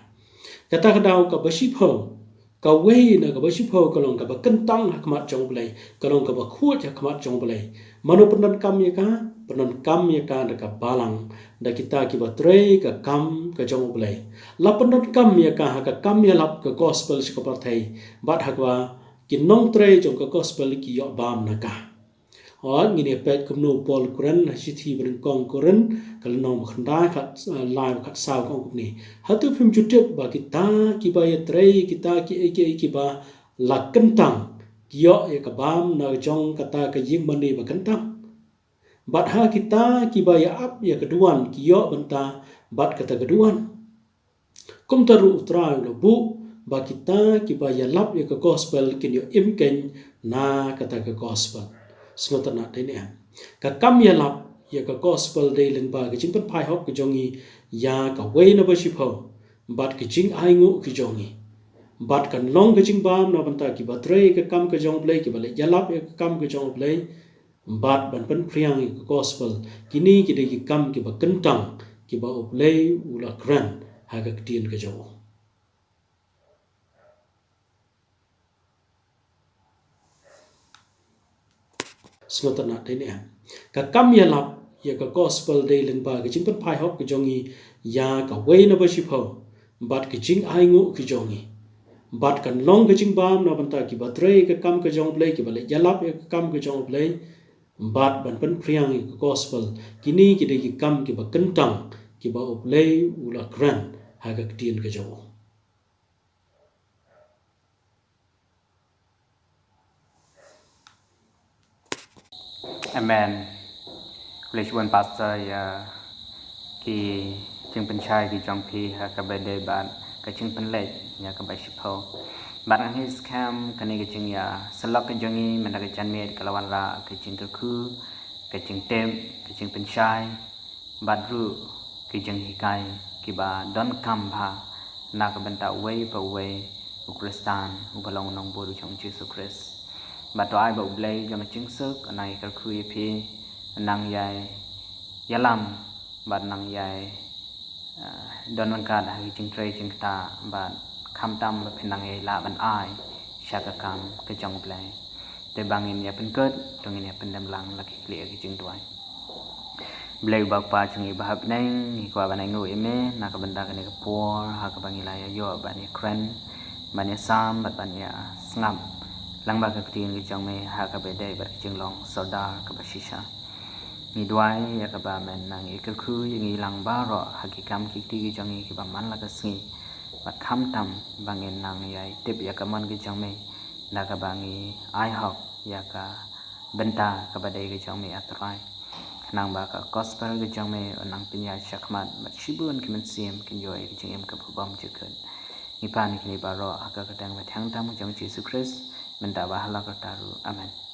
Kata ka daw kaba shiphew, kawei na kaba shiphew ka long kaba kyntang ha khmat jong U Blei, ka long kaba khuid ha khmat jong U Blei. Mano pyndonkam ïa ka? Pyndonkam ïa ka da ka balang, da kita kiba trei ka kam ka jong U Blei. La pyndonkam ïa ka ha ka kam ïalap ka gospel sha ka pyrthei, bad ha kaba ki nongtrei jong ka gospel ki ïoh bam na ka. Hooid, ngin ïa peit kumno u Paul u kren ha shithi ba nyngkong Korinth, ka lynnong ba khyndai, khat, eh, lai bad khatsaw, ka ong kumne. Hato phim ju tip ba kita kiba ïatrei kita kiei kiei kiba la kyntang, ki ïoh ïa ka bam na jong kata ka ïingmane ba kyntang? Bad ha kita kiba ïa ap ïa ka duwan, ki ïoh bynta bad kata ka duwan. Kumta ruh U Trai u la buh ba kita kiba ïalap ïa ka gospel kin ïoh im keiñ na kata ka gospel. Sngewtynnat dei ne em? Ka kam ïalap ïa ka gospel dei lyngba ka jingpynphai hok ka jong ngi ïa kawei na ba shiphew, bad ka jingainguh ka jong ngi. Bad kan long ka jingbam na bynta kiba trei ka kam ka jong U Blei, kiba leit ïalap ïa ka kam ka jong U Blei, bad ban pynphriang ïa ka gospel. Kine ki dei ki kam kiba kyntang kiba U Blei u la kren ha ka ktien ka jong u. Sngewtynnat dei ne em? Ka kam ïalap ïa ka gospel dei lyngba ka jingpynphai hok ka jong ngi ïa kawei na ba shiphew, bad ka jingainguh ka jong ngi. Bad kan long ka jingbam na bynta kiba trei ka kam ka jong U Blei, kiba leit ïalap ïa ka kam ka jong U Blei, bad ban pynphriang ïa ka gospel. Kine ki dei ki kam kiba kyntang kiba U Blei u la kren ha ka ktien ka jong u. Amen. Khublei shibun Pastor ïa ki jingpynshai ki jong phi ha kaba dei bad ka jingpynleit ïa kaba shiphew. Bad nga ngeit skhem kane ka jingïasyllok ka jong ngi mynta ka janmiet ka la wanrah ka jingkyrkhu, ka jingtip, ka jingpynshai, bad ruh ki jinghikai kiba donkam bha na ka bynta uwei pa uwei u Khristan uba long nongbud u jong u Jisu Khrist. Bad to ai ba U Blei jong ka jingsuk un nang ïakyrkhu ïa phi, un nang ïai ïalam bad un nang ïai, eh, don ryngkat ha ki jingtrei jingkta bad khamtam ba phin nang ïai lah ban ai sha ka kam ka jong U Blei. Te ba ngin ïa pynkut, to ngin ïa pyndem lang la ki khlieh ki jingduwai. Blei uba u Kpa jong ngi uba ha bneng, ngi kwah ban ainguh ïa me na ka bynta kane ka por ha kaba ngi la ïa ïoh ban ïa kren, ban ïa sam bad ban ïa sngap lang bad ka ktien ka jong me ha kaba dei bad ka jinglong sordar kaba shisha. Ngi duwai ïa kaba men nang ïa kyrkhu ïa ngi lang baroh ha ki kam ki kti ki jong ngi kiba man la ka sngi. Bad khamtam ba ngin nang ïai tip ïa ka mon ka jong me da kaba ngi ai hok ïa ka bynta kaba dei ka jong me, A Trai. Khnang ba ka gospel ka jong me un nang pynïaid shakhmat bad shibun ki mynsiem kin ïoh ïa ka jingim kaba bymjukut. Ngi pan ïa kine baroh ha ka kyrteng ba thiang tam ka jong u Jisu Khrist, mynta bad ha la karta ruh. Amen.